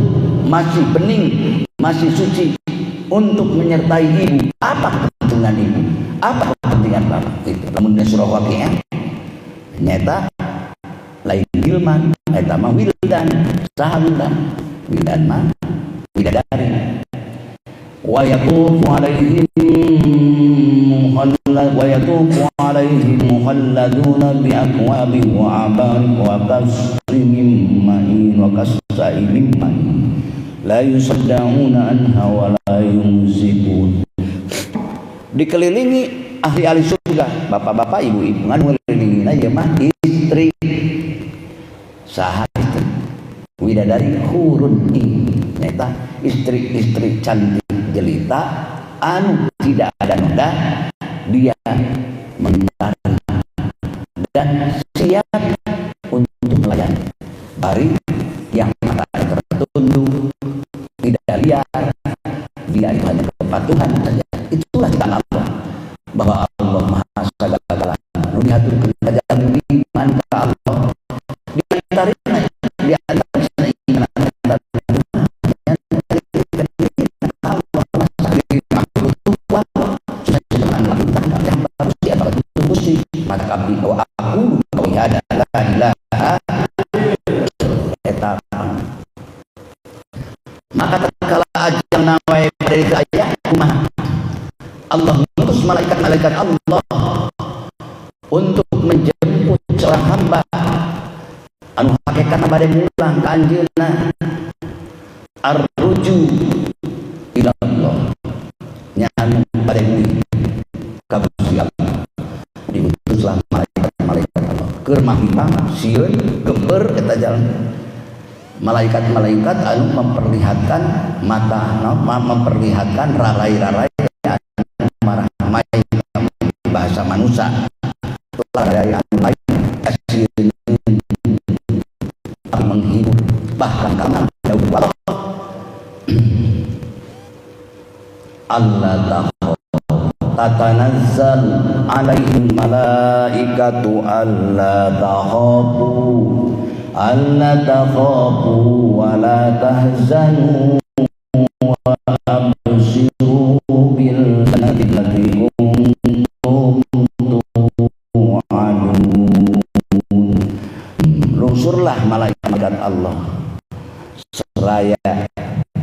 A: masih bening, masih suci untuk menyertai ibu. Apa kepentingan ibu, apa kepentingan bapak itu? Lamun surah Waqiah nyata lain gilman, eta mah wildan. Saha wildan? Wildan mah bidadari. Wa yatufu alaihim mukhalla wa yatufu alaihim mukhalladuna bi akwabin wa aban wa kasrin min ma'in wa kasai min ma'in la yusaddauna anha wa la yunzifun. Dikelilingi ahli-ahli surga, bapak-bapak, ibu-ibu, ngan ngelilingi aja mah istri. Saha istri? Widadari hurun in, nyata istri-istri cantik jelita anu tidak ada noda, dia mencari dan siap untuk melayani. Bari yang mata tertunduk, tidak liar, dia itu hanya kepatuhan saja. Itulah ciptaan Allah, bahwa Allah Maha segala-galanya. Nu dihaturkeun ka jalmi iman ka Allah. Di antaranya, di antara maka abdi wa aku hada la ilaha eta. Maka tatkala ajang nawae dari aya kumaha Allah mengutus malaikat-malaikat Allah untuk menjemput seorang hamba anu hakikatna bade mulang ka anjeunna, arruju ila Allah, nya anu bade mulih ka Gusti Allah. Diutuslah malaikat-malaikat Allah keur mahipang sieun geber eta jalan malaikat-malaikat anu memperlihatkan mata no, memperlihatkan rarai-rarai anu marahmai bahasa manusia rarai anu lain sieun menghibur bahkan karena jauh Allah Allah tatanazzalu alaihim malaikatu alla takhafu alla takhafu wa la tahzanu wa abshiru bil jannati allati kuntum tu'adun. Lungsurlah malaikat Allah seraya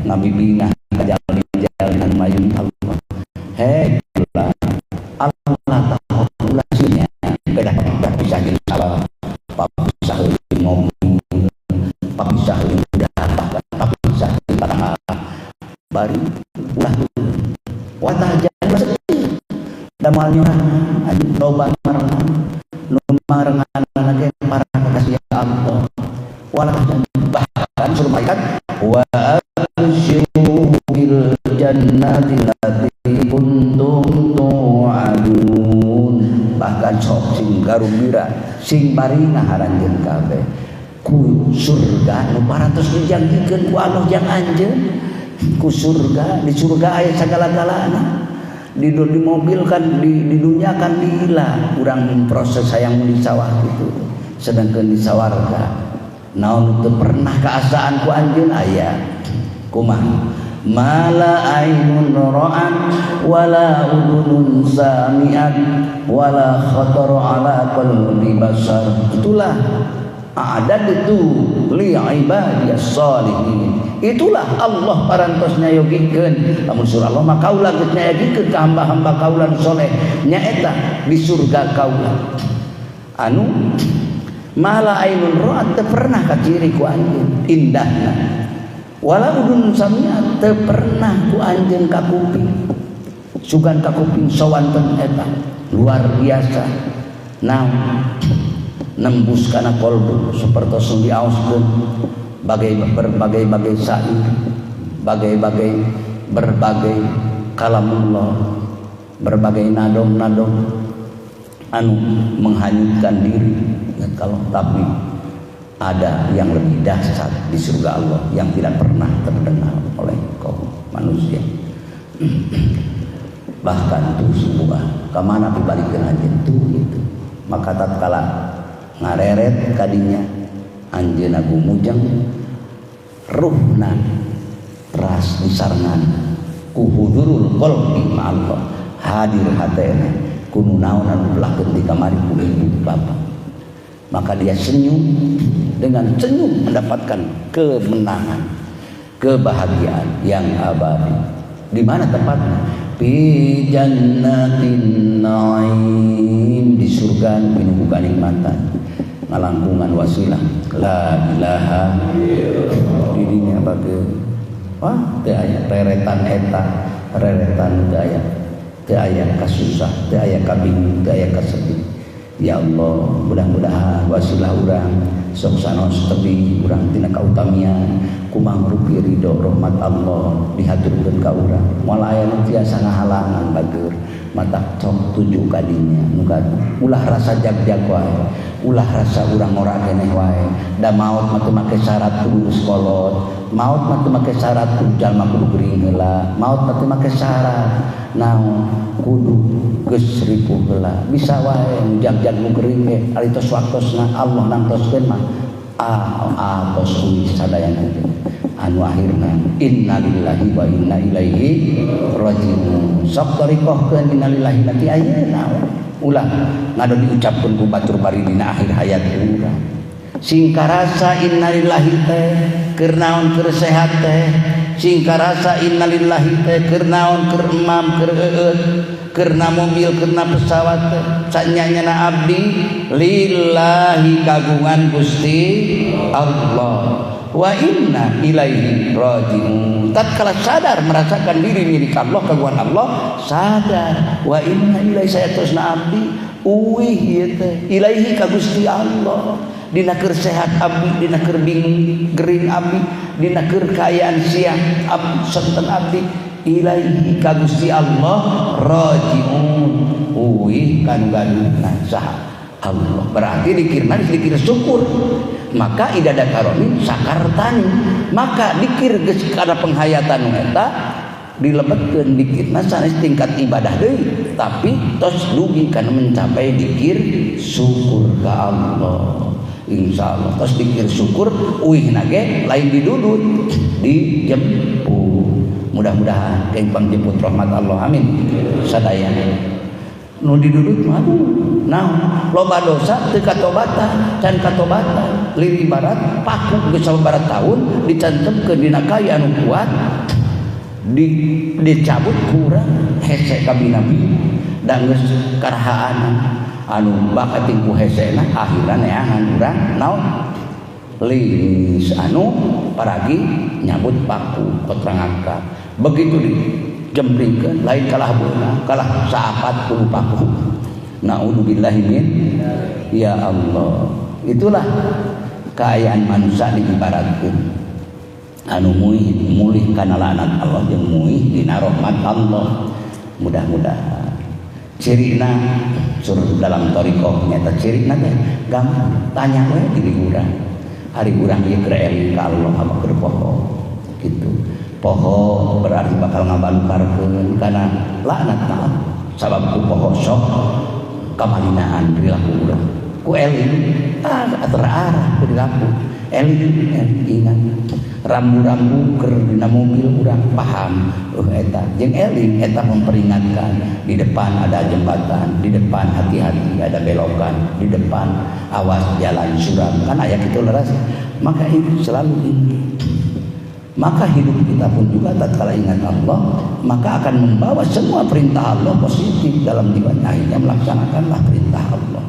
A: Nabi bina jalan-jalan mayun Allah. Hei Allah tahu ulasnya beda bisa jadi salah papisah mobil papisah udah bahkan papisah tanah bari ulah watah jangan sedih damalnya aju loba marengan nu marengan lagi para kekasih Allah wala bahkan suruh malaikat wa abshiru bil jannati allati kuntum tu'adun. Bahkan sok sing garumbira sing baringa haranjeun kabeh ku surga nu parantos dijanjikeun ku Allah jang anjeun ku surga. Di surga aya sagala-galana, di mobil kan di dunia kan lila urang proses hayang di sawah gitu, sedangkan di sawarga naon teu pernah kaasaan ku anjeun aya kumaha mala ainun ra'at wala udunun sami'at wala khatara ala qalbi basar. Itulah a'dad itu li ibadiyas salihin. Itulah Allah parantos nyayogikeun lamun surah Allah mah kaula geus nyayogikeun ka hamba-hamba kaula nu soleh nyaeta di surga kaula anu mala ainun ra'at teu pernah kaciri ku anjeun indahna wala udun samiat teu pernah ku anjeun ka kuping sugan ka kuping sawanten eta luar biasa naon nembus kana kolbu sapertos nu diaoskeun bagai berbagai-bagai syair bagai-bagai berbagai kalamullah berbagai nadom-nadom anu menghanyutkan diri. Kalau tapi ada yang lebih dahsyat di surga Allah yang tidak pernah terdengar oleh kaum manusia. Bahkan tuh sebuah kemana dibalikkan aja tuh itu. Maka tatkala ngareret kadinya anjeunna gumujeng ruhna teras disarengan ku hudurul qalbi ma'allah hadir hatena kuno naon anu belakeun di kamari ku ibu bapak. Maka dia senyum, dengan senyum mendapatkan kemenangan, kebahagiaan yang abadi. Di mana tempatnya? Fi jannatin na'im, di surga pinuh kanikmatan ngalangkungan wasilah la ilaha dirinya bageun. Wah teu aya reretan eta, reretan teu aya, teu aya kasusah, teu aya kabingung, teu aya kasedih. Ya Allah, mudah-mudahan wasilah urang sok sanos tebih urang tina kautamian kumaha rupi ridho rahmat Allah dihaturkeun ka urang. Moal aya nu tiasa ngahalangan bager, mata sok tuju ka dinya nu ulah rasa jag-jag wae, ulah rasa urang ngora keneh wae. Da maot mah teu make syarat kudu geus kolot, maot mah teu make syarat kudu jalma kudu gering heula, maot mah teu make syarat naon kudu geus ripuh heula. Bisa wae jag-jag nu gering ge ari tos waktosna Allah nangtoskeun mah tos uih sadayana teh. Anu akhirna innalillahi wa inna ilaihi rajiun. Sok thariqahkeun innalillahi nanti ayeuna ulah ngado diucapkeun ku batur bari dina akhir hayat urang. Sing karasa innalillahi teh keur naon, keur sehat teh. Sing karasa innalillahi teh keur naon, keur emam, keur eueut, keur mobil, keur pesawat teh. Sanyanyana abdi lillahi kagungan Gusti Allah wa inna ilaihi rajiun. Tatkala sadar merasakan diri milik Allah, kagungan Allah, sadar wa inna ilaihi, saya terusna abdi uwih ieu teh ilaihi ka Gusti Allah. Dina keur sehat abdi, dina keur bingung gering abdi, dina keur kaayaan siang abdi, sonten abdi ilaihi ka Gusti Allah rajiun, uwih kanu gaduhna saha Allah. Berarti dikirna dikir syukur. Maka idada karoni sakartani, maka dikir geus kana penghayatan nu eta dilebetkeun dikirna sanes tingkat ibadah deui, tapi tos dugi kana mencapai dikir syukur ka Allah. Insyaallah tos dikir syukur uihna ge lain didudut, dijemput. Mudah-mudahan keng pangjemput rahmat Allah, amin. Sadayana nu didudut mah naon, loba dosa teu katobatan, can katobatan, liri barat paku geus sababaraha tahun dicantepkeun dina kai anu kuat, dicabut kurang hese kabinabi da geus karahaan anu bakating ku hesena akhirna neangan urang naon liris anu paragi nyabut paku kotrangaka. Begitu dijemplingkeun lain kalah beunang, kalah saapat puluh paku. Naudzubillahi min ya Allah. Itulah keayaan manusia diibaratkeun anu muih mulih kana laknat Allah jeung muih dina rahmat Allah. Mudah-mudahan cirina sur dalam thariqah nyata cirina teh gampang, tanya we diri urang, ari urang ieu keur eling ka Allah apa keur poho gitu. Poho berarti bakal ngabalukarkeun kana laknat Allah, sabab ku poho sok kamalinaan perilaku urang ku eling terarah perilaku eling, eling ingat rambu-rambu keur dina mobil urang paham eta jeung eling eta memperingatkan di depan ada jembatan, di depan hati-hati ada belokan, di depan awas jalan suram, kan aya kitu leres. Maka itu selalu ini. Maka hidup kita pun juga tatkala ingat Allah, maka akan membawa semua perintah Allah positif dalam jiwanya, akhirnya melaksanakanlah perintah Allah.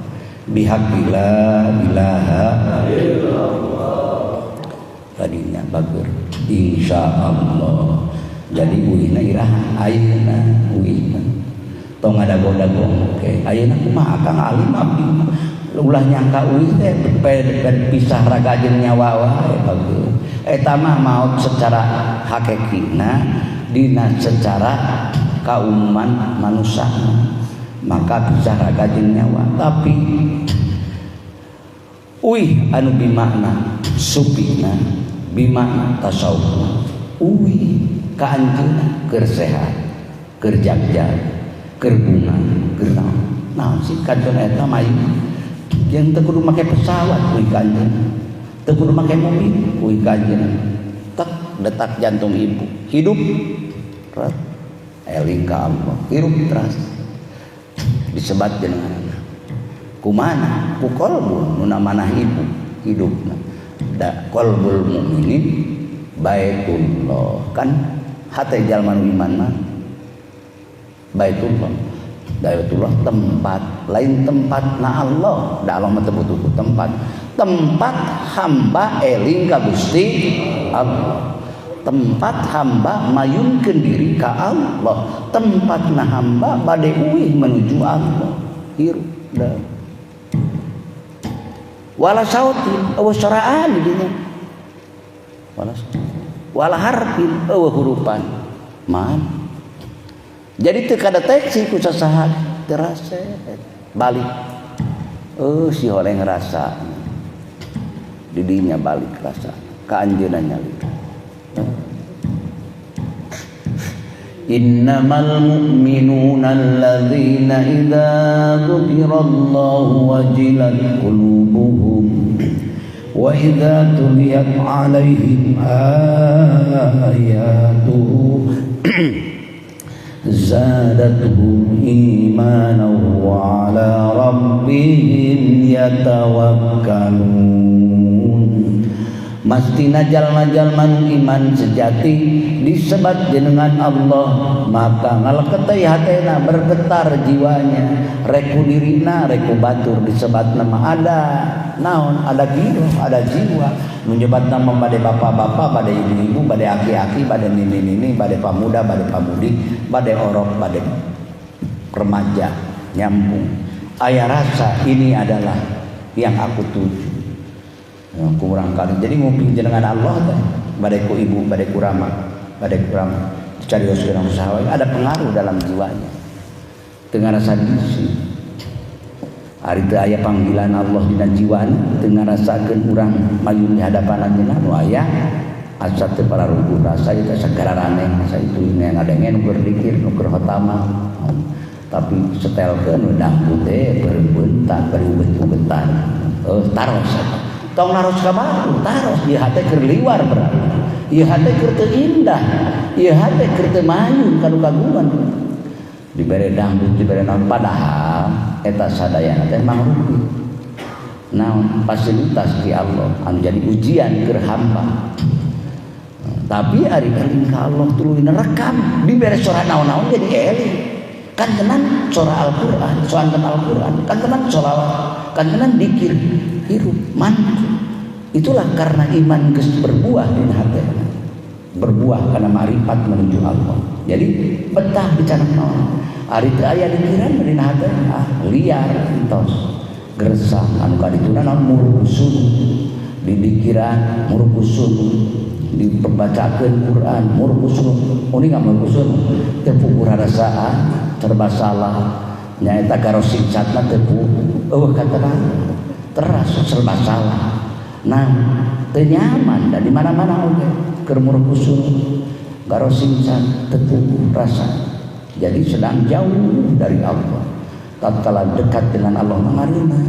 A: Bihaqqi la ilaha illallah. Tadinya bager insyaallah. Jadi uihna iraha ayeuna uihna. Tong ngadago-dago oke. Ayeuna kumaha Kang alim abdi mah. Ulah nyangka uih teh pisah raga jeung nyawa wae bager. Eta mah maut secara hakikina dina secara kaumuman manusia, maka pisah raga jeung nyawa. Tapi uih anu bimakna supina, bimakna tasawufna, uih ka anjeunna keur sehat, keur jagjag, keur bunga, keur naon naon sih kanton eta mayu jeung teu kudu make pesawat uih ka anjeunna, teu kudu make mobil uih ka anjeunna. Tek detak jantung ibu hidup ret eling ka Allah, hirup teras disebat jenengan kumana ku kolbu nu namanah ibu hidupna. Da qalbul mukminin baitullah, kan hate jalma nu iman mah Baitullah. Baitullah tempat lain tempat na Allah, da Allah mah teu butuh tempat. Tempat hamba eling ka Gusti Allah. Tempat hamba mayunkeun diri ka Allah, tempatna hamba bade uih menuju Allah. Hirup da. Wala sautin eueuh soraan di dinya. Wala wala harfin eueuh hurupan. Man. Jadi teu kadeteksi ku sasaha terasa balik. Si holeng rasa. Di dinya balik rasa ka anjeunna nyalira. Innamal mu'minuna alladzina idza dzukirallahu wajilat qulubuhum wa idza tuliyat 'alaihim ayatuhu zadatuhum imanan wa 'ala rabbihim yatawakkalun. Mastina jalma-jalma nu iman sejati disebat jenengan Allah maka ngaleketai hatena bergetar jiwanya reku dirina reku batur disebat nama ada naon ada giroh ada jiwa menyebat nama bade bapak-bapak bade ibu-ibu bade aki-aki bade nini-nini bade pamuda bade pamudi bade orok bade remaja nyambung aya rasa ini adalah yang aku tuju. Kurang kali jadi nguping jenengan Allah teh bade ku ibu bade ku rama carios urang usaha ada pengaruh dalam jiwanya teu ngarasa bisi ari teu aya panggilan Allah dina jiwana teu ngarasakeun urang mayun di hadapan anjeunna nu aya asa teu pararuguh rasa ieu teh sagararaneh asa itu ngadengen nu keur dikir nu keur hotama tapi setelkeun dangdut teh beureum-beuntan bari ubet-ubetan taros eta tong naros ka batu taros ieu hate keur liwar berarti ieu hate keur teu indah ieu hate keur teu mayun ka nu kagungan dibere dangdut dibere naon padahal eta sadayana teh mangrupi naon fasilitas ti Allah anu jadi ujian keur hamba tapi ari eling ka Allah tuluy nerekam dibere sora naon-naon jadi eling kan tenan sora Al-Qur'an soanten Al-Qur'an kan tenan sholawat kan tenan dikir hirup mantu. Itulah karena iman geus berbuah di hati berbuah karena marifat menuju Allah. Jadi betah bicara naon ari teu aya dikiran dina hati ah liar entos gersang anu kadituna naon murukusun didikiran murukusun diperbacakeun Quran murukusun uning murukusun teu puguh rarasaan serba salah nyaeta garosingsatna teu eueuh katenang teras serba salah. Nah teu nyaman da di mana-mana oge keur murukusun garosingsat teu puguh rasa. Jadi sedang jauh dari Allah. Tatkala dekat dengan Allah mangarina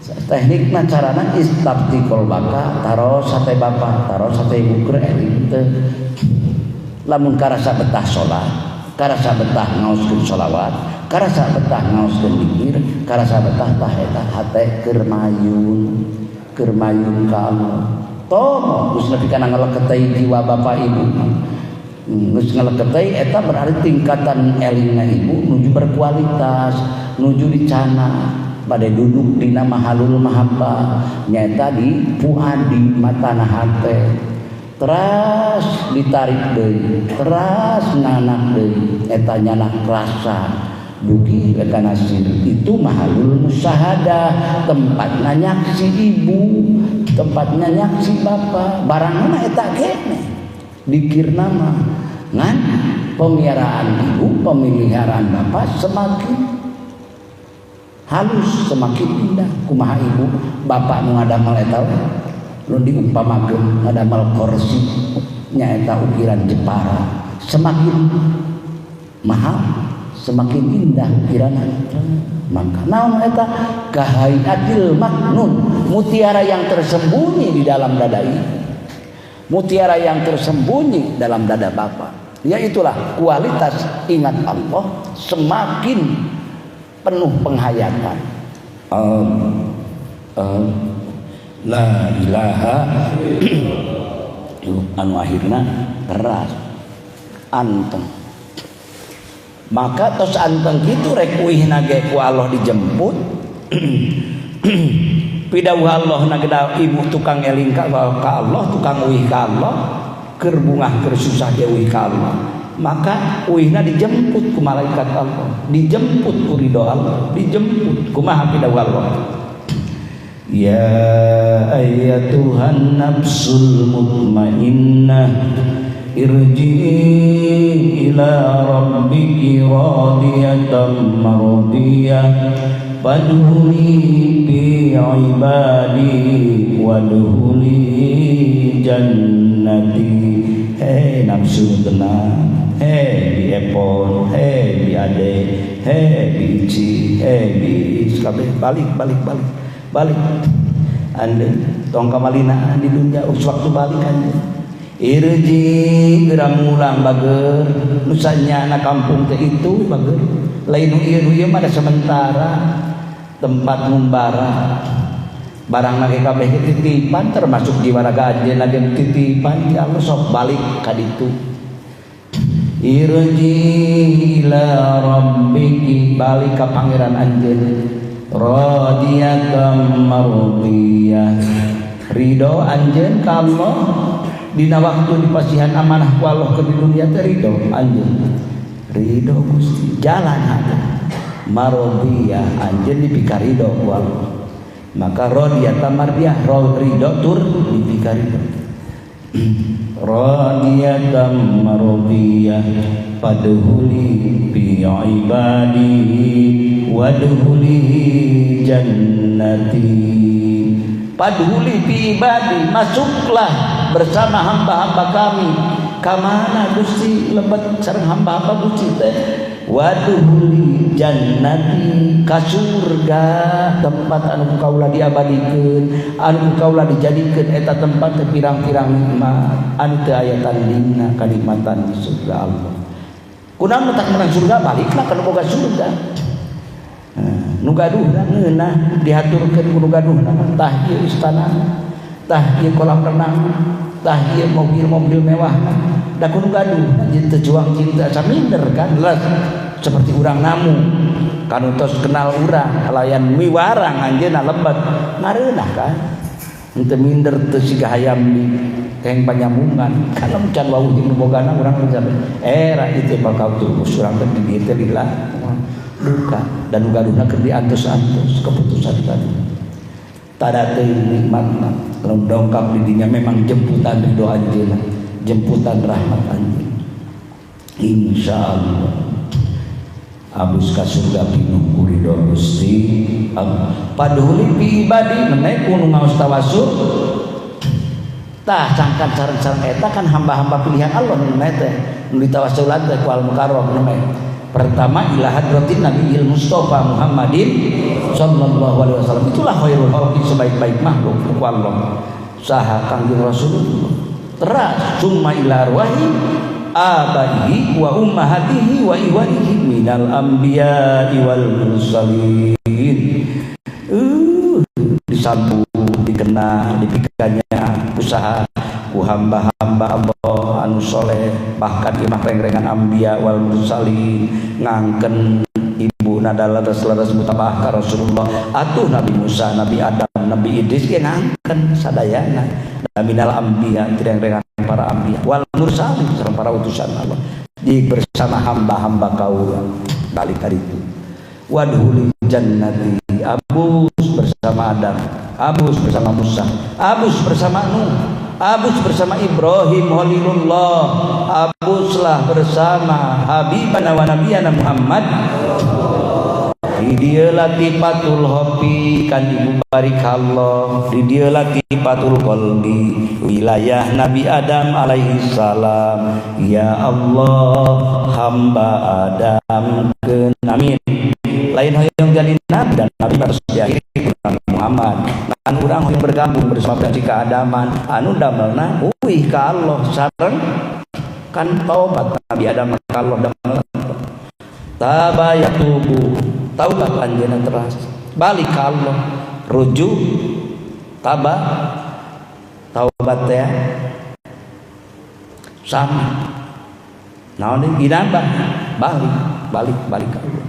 A: teknikna carana istafti qalbaka taros hate bapa taros hate ibu keur eling teu lamun karasa betah salat karasa betah ngaoskeun sholawat karasa betah ngaoskeun dikir karasa betah tah eta hate keur mayun ka Allah toh geus nepi kana ngaleketei jiwa bapak ibu geus ngaleketei eta berarti tingkatan elingna ibu nuju berkualitas nuju dicana bade duduk dina mahalul mahabbah nyaeta di fuadi matana hate teras ditarik deui teras nanak deui eta nyanak rasa dugi ka nasir itu mahalul musyahadah tempatna nyaksi ibu tempatna nyaksi bapa barangna eta kene dikir nama ngan pemeliharaan ibu pemeliharaan bapak semakin halus semakin indah kumaha ibu bapak nu ngadamel eta nu diumpamakeun ngadamel kursi nyaeta ukiran Jepara semakin mahal semakin indah ukiran maka naon eta kahayatil maknun mutiara yang tersembunyi di dalam dada ibu mutiara yang tersembunyi dalam dada bapak yaitulah kualitas ingat Allah semakin penuh penghayatan. La ilaha anu akhirna teras anteng. Maka tos anteng kitu rek uihna ge ku Allah dijemput. Pidawuh Allah na ibu tukang eling ka Allah, tukang uih ka Allah, keur bungah keur susah ge uih ka Allah. Maka uihna dijemput ku malaikat Allah, dijemput ku ridho Allah, dijemput kumaha pidawuh Allah. Ya ayyatuhan nafsul mutmainnah irji'i ila rabbiki radiyatan mardiyah fadkhuli bi ibadi wadkhuli jannati. Hei nafsu tenang, hei bi epon, hei bi ade, hei bi ici, hei bi kabeh balik balik balik balik. Ande tong kamalina di dunia us waktu balik ande. Irji geura mulang bager nu sanyana kampung teh itu bager. Lain nu ieu nu ieu mah sementara tempat ngumbara. Barang lagi kabeh titipan termasuk jiwa raga anjeunna ge titipan di Allah sok balik ka ditu. Irji ila rabbiki balik ka pangeran anjeun radiyatan mardiyah. Ridho anjeun ka Allah dina waktu dipasihan amanah ku Allah ke di dunia teh ridho anjeun. Ridho Gusti jalan hati mardiyah anjeun dipikaridho ku Allah. Maka radiyatan mardiyah ridho tur dipikaridho. Radiyatan mardiyah fadkhuli bi ibadi wadkhuli jannati. Fadkhuli bi ibadi, masuklah bersama hamba-hamba kami. Kamana Gusti lebet sareng hamba-hamba Gusti teh? Wadkhuli jannati, ka surga tempat anu kaula diabadikeun, anu kaula dijadikeun eta tempat teh pirang-pirang nikmat anu teu aya tandingna kanikmatan di surga Allah. Kunaon tak menang surga baliklah ka nu boga surga. Nu gaduhna ngeunah dihaturkeun ku nu gaduhna tah ieu istana, tah ieu kolam renang, tah ieu mobil-mobil mewah. Da ku nu gaduhna teu juang cinta saminder kan leres seperti urang namu kanu tos kenal urang layan miwarang anjeunna lebet ngareunah kan henteu minder teu siga hayam di keng panyambungan kalau can wawuh jeung nu bogana urang era itu bakal tuh urang teh di dieu teh lila duka dan nu gaduhna keur diantos-antos keputusan tadi tada teh nikmatna lamun dongkap di dinya memang jemputan ridho anjeunna, jemputan rahmat anjeunna. Insyaallah abus ka surga pinuh ku ridho Gusti. Padhuli bi ibadi menaik ku nu ngaos tawasul tah cangkan sareng-sareng eta kan hamba-hamba pilihan Allah nu teh nu ditawassulan teh ku al mukarram nu pertama ila hadratin Nabiyil Mustafa Muhammadin sallallahu alaihi wasallam. Itulah khairul khalqi, sebaik-baik makhluk ku Allah saha Kangjeng Rasulullah. Teras summa ila arwahi abaihi wa ummahatihi wa iwanihi minal anbiya'i wal mursalin. Disambut, dikenal, dipikanya usaha ku hamba-hamba Allah anu soleh, bahkan imah reng-rengan anbiya wal mursalin ngangken ibu nada leres-leres mutabah ka Rasulullah atuh Nabi Musa, Nabi Adam, Nabi Idris ge ngangken sadayana minal anbiya reng-rengan para anbiya wal mursalin sareng para utusan Allah di bersama hamba-hamba kaula balik ka ditu. Wadhuli jannati, abus bersama Adam, abus bersama Musa, abus bersama Nuh, abus bersama Ibrahim Khalilullah, abuslah bersama Habibana wa Nabiyana Muhammad. Di dieu latifatul hopi kan ibu barikallah, di dieu latifatul qalbi wilayah Nabi Adam alaihi salam. Ya Allah hamba Adam keun amin. Lain hoyong jadi nabi dan nabi harus diakhiri Nabi Muhammad. Ngan urang hoyong bergabung bersama jika Adaman anu damelna uih ka Allah sareng kan taubat Nabi Adam ka Allah damel tabayatubu taubat anjeunna teras balik ka Allah rujuk taba taubat teh sama naon inabah balik balik balik ka Allah.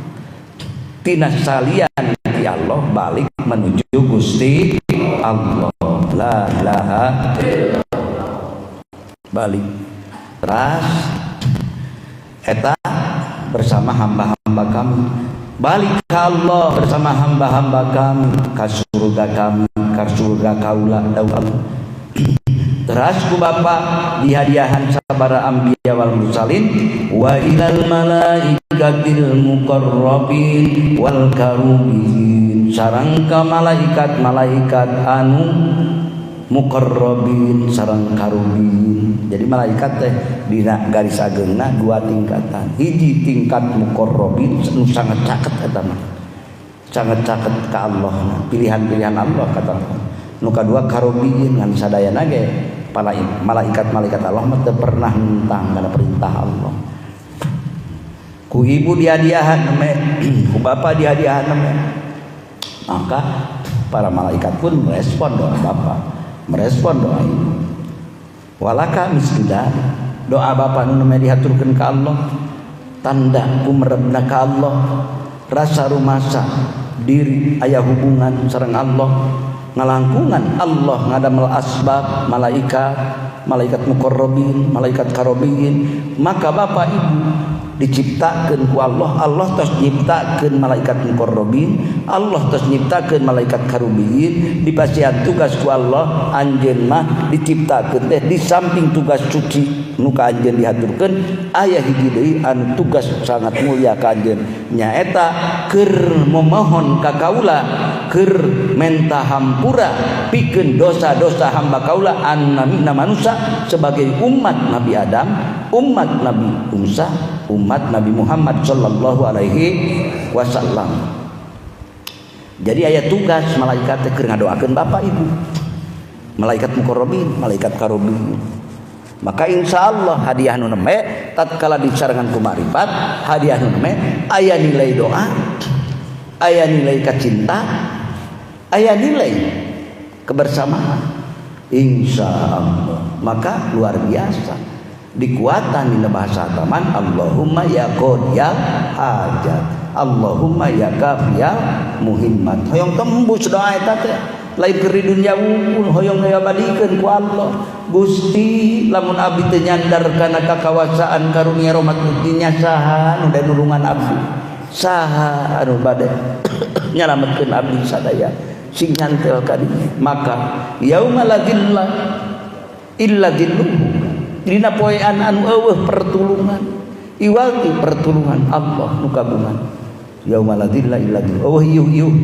A: Tina salian ti Allah balik menuju Gusti Allah. La ilaha illallah. Balik. Teras eta bersama hamba-hamba kami. Balik ke Allah bersama hamba-hamba kami ka surga kami, ka surga kaula Allah. Teras ku Bapa dihadiahan sabara anbiya wal mursalin wa ilal malaikatil muqarrabin wal karubin sareng ka malaikat-malaikat anu muqarrabin sareng karubin. Jadi malaikat teh dina garis ageungna dua tingkatan. Hiji tingkat muqarrabin nu sangat caket eta mah. Sangat caket ka Allah, pilihan-pilihan Allah kata Allah. Nu kadua karubin ngan sadayana ge malaikat-malaikat Allah mah teu pernah nentang kana perintah Allah. Ku ibu dihadiahan neme, ku bapa dihadiahan neme. Maka para malaikat pun merespon doa bapa, merespon doa ibu. Walaka misluda, doa bapa nu neme dihaturkeun ka Allah, tanda ku merebna ka Allah, rasa rumasa diri aya hubungan sareng Allah, ngalangkungan Allah ngadamel asbab malaikat, malaikat muqarrabin, malaikat karobin. Maka bapak ibu diciptakeun ku Allah, Allah tos nyiptakeun malaikat muqarrabin, Allah tos nyiptakeun malaikat karubin, dipasihan tugas ku Allah anjeun mah diciptakeun teh di samping tugas suci nu ka anjeun dihaturkeun aya hiji deui anu tugas sangat mulia ka anjeun nyaeta keur memohon ka kaula, keur menta hampura pikeun dosa-dosa hamba kaula anu namina manusia sebagai umat Nabi Adam, umat Nabi Musa, umat Nabi Muhammad sallallahu alaihi wasallam. Jadi aya tugas malaikat teh keur ngadoakeun bapak ibu. Malaikat muqarrabin, malaikat karobin. Maka insya Allah hadiah nu neme tatkala disarengan ku makrifat, hadiah nu neme aya nilai doa, aya nilai kacinta, aya nilai kebersamaan. Insya Allah. Maka luar biasa dikuatan dina bahasa taman Allahumma ya qadiyal hajat, Allahumma ya kafiyal muhimmat. Hoyong tembus doa eta teh lain keur di dunya wungkul, hoyong ngabadikeun ku Allah. Gusti lamun abdi teu nyandar kana kakawasaan karunia rahmat nya saha nu nulungan abdi, saha anu bade nyalametkeun abdi sadaya sing nyantel ka dinya. Maka yauma la dzilla illa dzilluhu, dina poean anu eueuh pertulungan iwalti pertulungan Allah nu kagungan. Yauma la dzilla illa dzilluhu, eueuh iuh-iuh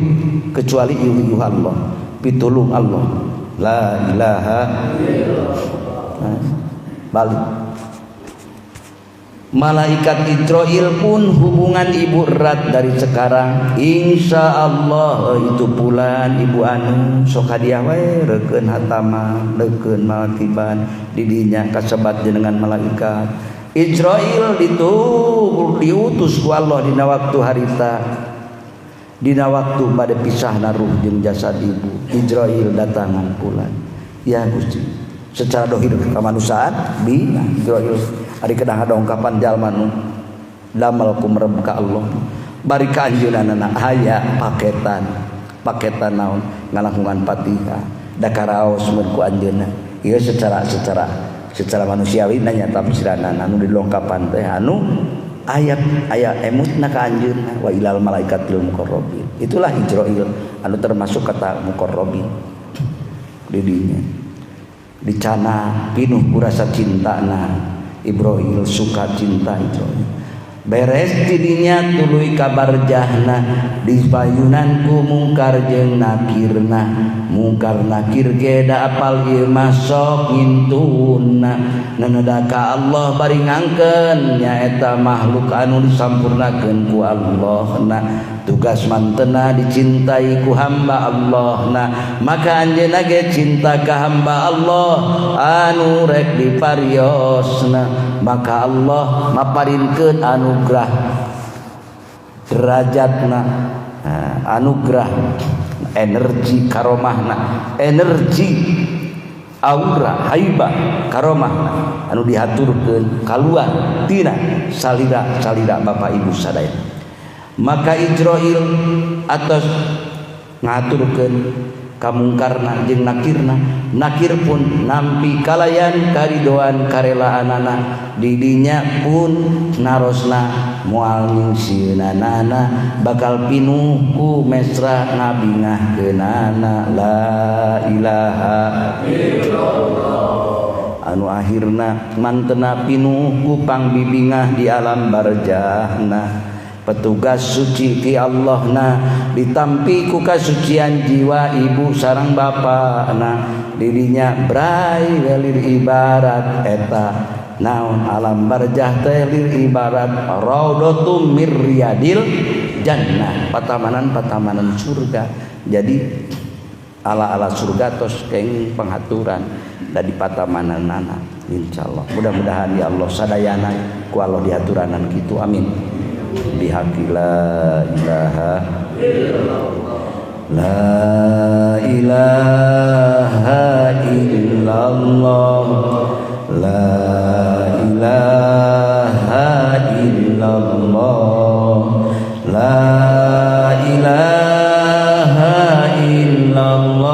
A: kecuali iuh-iuh Allah, pitulung Allah. La ilaha illallah. Balik malaikat Israil pun hubungan ibu erat dari sekarang. Insya Allah itu bulan ibu anu sok hadiah wae, reukeun hataman, reukeun malakiban didinya kasebat dengan malaikat Israil ditu diutus ku Allah dina waktu harita, dina waktu pada pisahna ruh jeung jasad ibu. Israil datangan pulan ya Gusti secara dohir kemanusiaan bi Israil ari kedah dongkapan jalma nu damel ku merem ka Allah bari ka anjeunna aya paketan, paketan naon ngalangkungan Fatihah da karaos mun ku anjeunna ieu secara secara secara manusiawi nanya tafsiranna anu dilongkapan teh anu ayat ayat emutna ka anjeunna wa ilal malaikatil muqarrabin. Itulah Israil anu termasuk kata muqarrabin didinya dicana pinuh ku rasa cintana Ibrahim suka cinta Ibrahim beres didinya tuluy kabar jahna dipayunan ku mungkar jeung nakirna, mungkar nakir ge da apal ieu mah sok ngintuna nanada ka Allah bari ngangkeun nyaeta makhluk anu disampurnakeun ku Allah na tugas mantena dicintai ku hamba Allah na maka anjeunna ge cinta ka hamba Allah anu rek dipariosna maka Allah maparinkeun anugerah derajatna, anugerah energi karomahna, energi Aura haibah karomahna anu dihaturkeun kaluar tina salira-salira bapak ibu sadaya. Maka Ijroil atos ngaturkeun kamungkarna jeung nakirna, nakir pun nampi kalayan karidoan karelaanana, didinya pun narosna moal nyingsieunan bakal pinuh ku mesra ngabingahkeunana la ilaha illallah. Anu akhirna mantena pinuh ku pangbibingah di alam barjahna. Petugas suci ti Allahna ditampi ku kasucian jiwa ibu sareng bapana, didinya brai welir ibarat eta naon alam barjah teh lir ibarat raudhatum mir riyadil jannah, patamanan-patamanan surga. Jadi ala-ala surga tos kenging penghaturan dari patamananana insyaallah. Mudah-mudahan ya Allah sadayana ku Allah dihaturanan kitu, amin. Bihaqi la ilaha illallah, la ilaha illallah, la ilaha illallah, la ilaha illallah,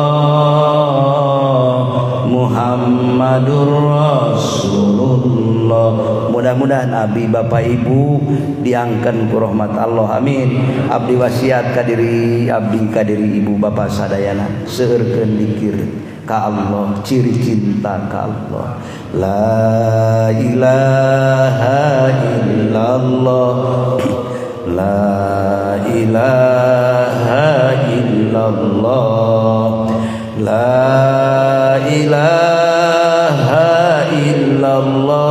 A: Muhammadur Rasulullah. Mudah-mudahan abi bapak ibu diangkeun ku rahmat Allah, amin. Abdi wasiat ka diri abdi ka diri ibu bapak sadayana, seueurkeun dikir ka Allah, ciri cinta ka Allah. La ilaha illallah, la ilaha illallah, la ilaha illallah,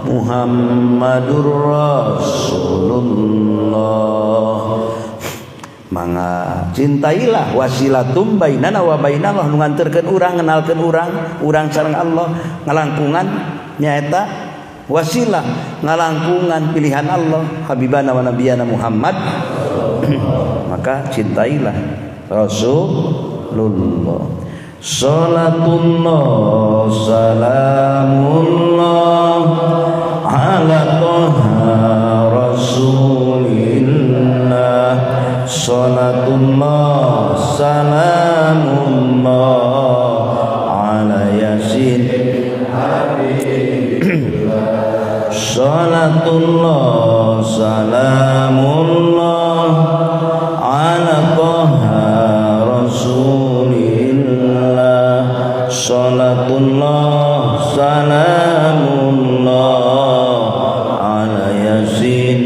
A: Muhammadur Rasulullah. Mangga cintailah wasilatum bainana wa bainallah, nu nganterkeun urang, ngenalkeun urang, urang sareng Allah, ngalangkungan nyaeta wasilah, ngalangkungan pilihan Allah habibana wa nabiyana Muhammad. Maka cintailah Rasulullah. Salatullah salamullah ala toha rasulillah, salatullah salamullah ala yasin habibillah, salatullah salamullah ala toha rasulillah, salatullah salamullah ala yasin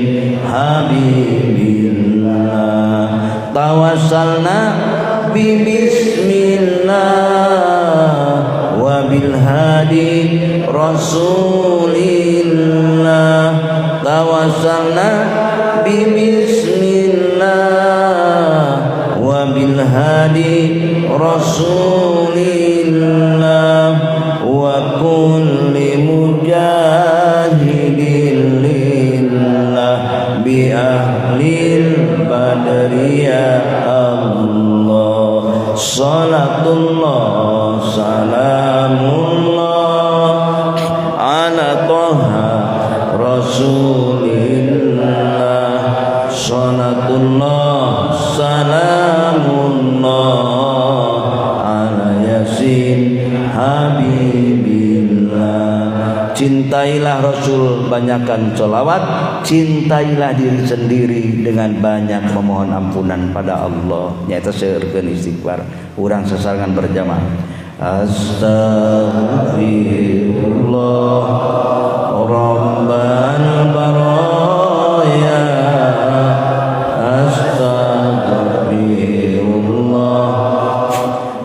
A: habibillah. Tawassalna bi bismillah wa bil hadi rasulillah, tawassalna bi bismillah wa bil hadi rasulillah, wa kulli mujahidin lillah bi ahlil badri ya Allah. Salatullah salamullah ala toha rasulillah, salatullah salamullah ala yasin habibillah. Cintailah Rasul, banyakkan sholawat, cintailah diri sendiri dengan banyak memohon ampunan pada Allah. Nyata seueurkeun istighfar, urang sasarengan berjamaah. Astaghfirullah Rabbal baraya, astaghfirullah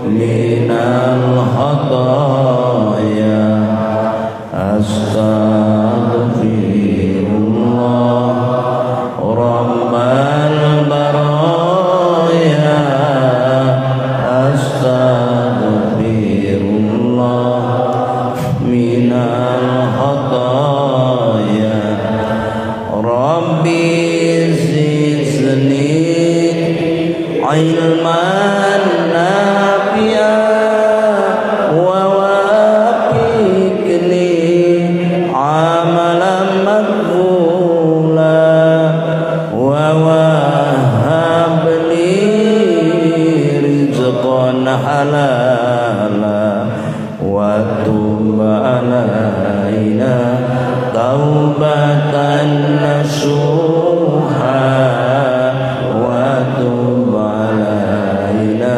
A: minal khataya, astaghfirullah Rabbal baraya, astaghfirullah minal khataya. ta'ala wa tub alaina taubatan nasuha wa tub alaina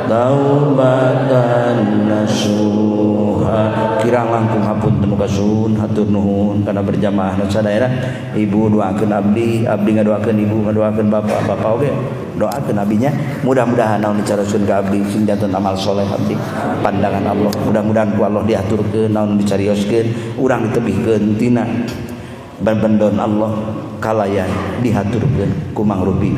A: taubatan nasuha. Kirang langkung hapunten kasuhun hatur nuhun kana berjamaah nu sadayana. Ibu doakeun abdi, abdi ngadoakeun ibu, ngadoakeun bapak, bapak oge doakeun abinya. Mudah-mudahan naon dicaroskeun ka abdi sing janten amal soleh abdi pandangan Allah. Mudah-mudahan ku Allah diaturkeun naon dicarioskeun urang ditebihkeun tina bendon Allah kalayan dihaturkeun ku mangrupi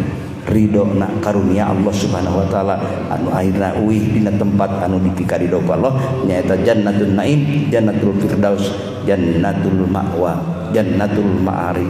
A: ridho na karunia Allah Subhanahu wa taala anu akhirna uih dina tempat anu dipikarido ku Allah nyaeta jannatul naim, jannatul firdaus, jannatul ma'wa, jannatul ma'ari.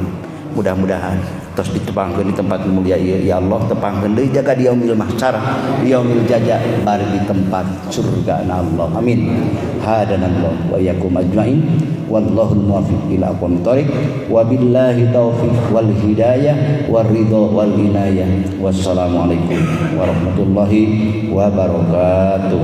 A: Mudah-mudahan tos ditepangkeun di tempat mulia ieu ya Allah, tepangkeun deui jaga di yaumil mahsyar, di yaumil jaza, bari di tempat surga na Allah. Amin. Hadanallahu wa iyyakum ajmain wallahul muwaffiq ila aqwamit thoriq wa billahi taufiq wal hidayah war ridha wal inayah. Wassalamualaikum warahmatullahi wabarakatuh.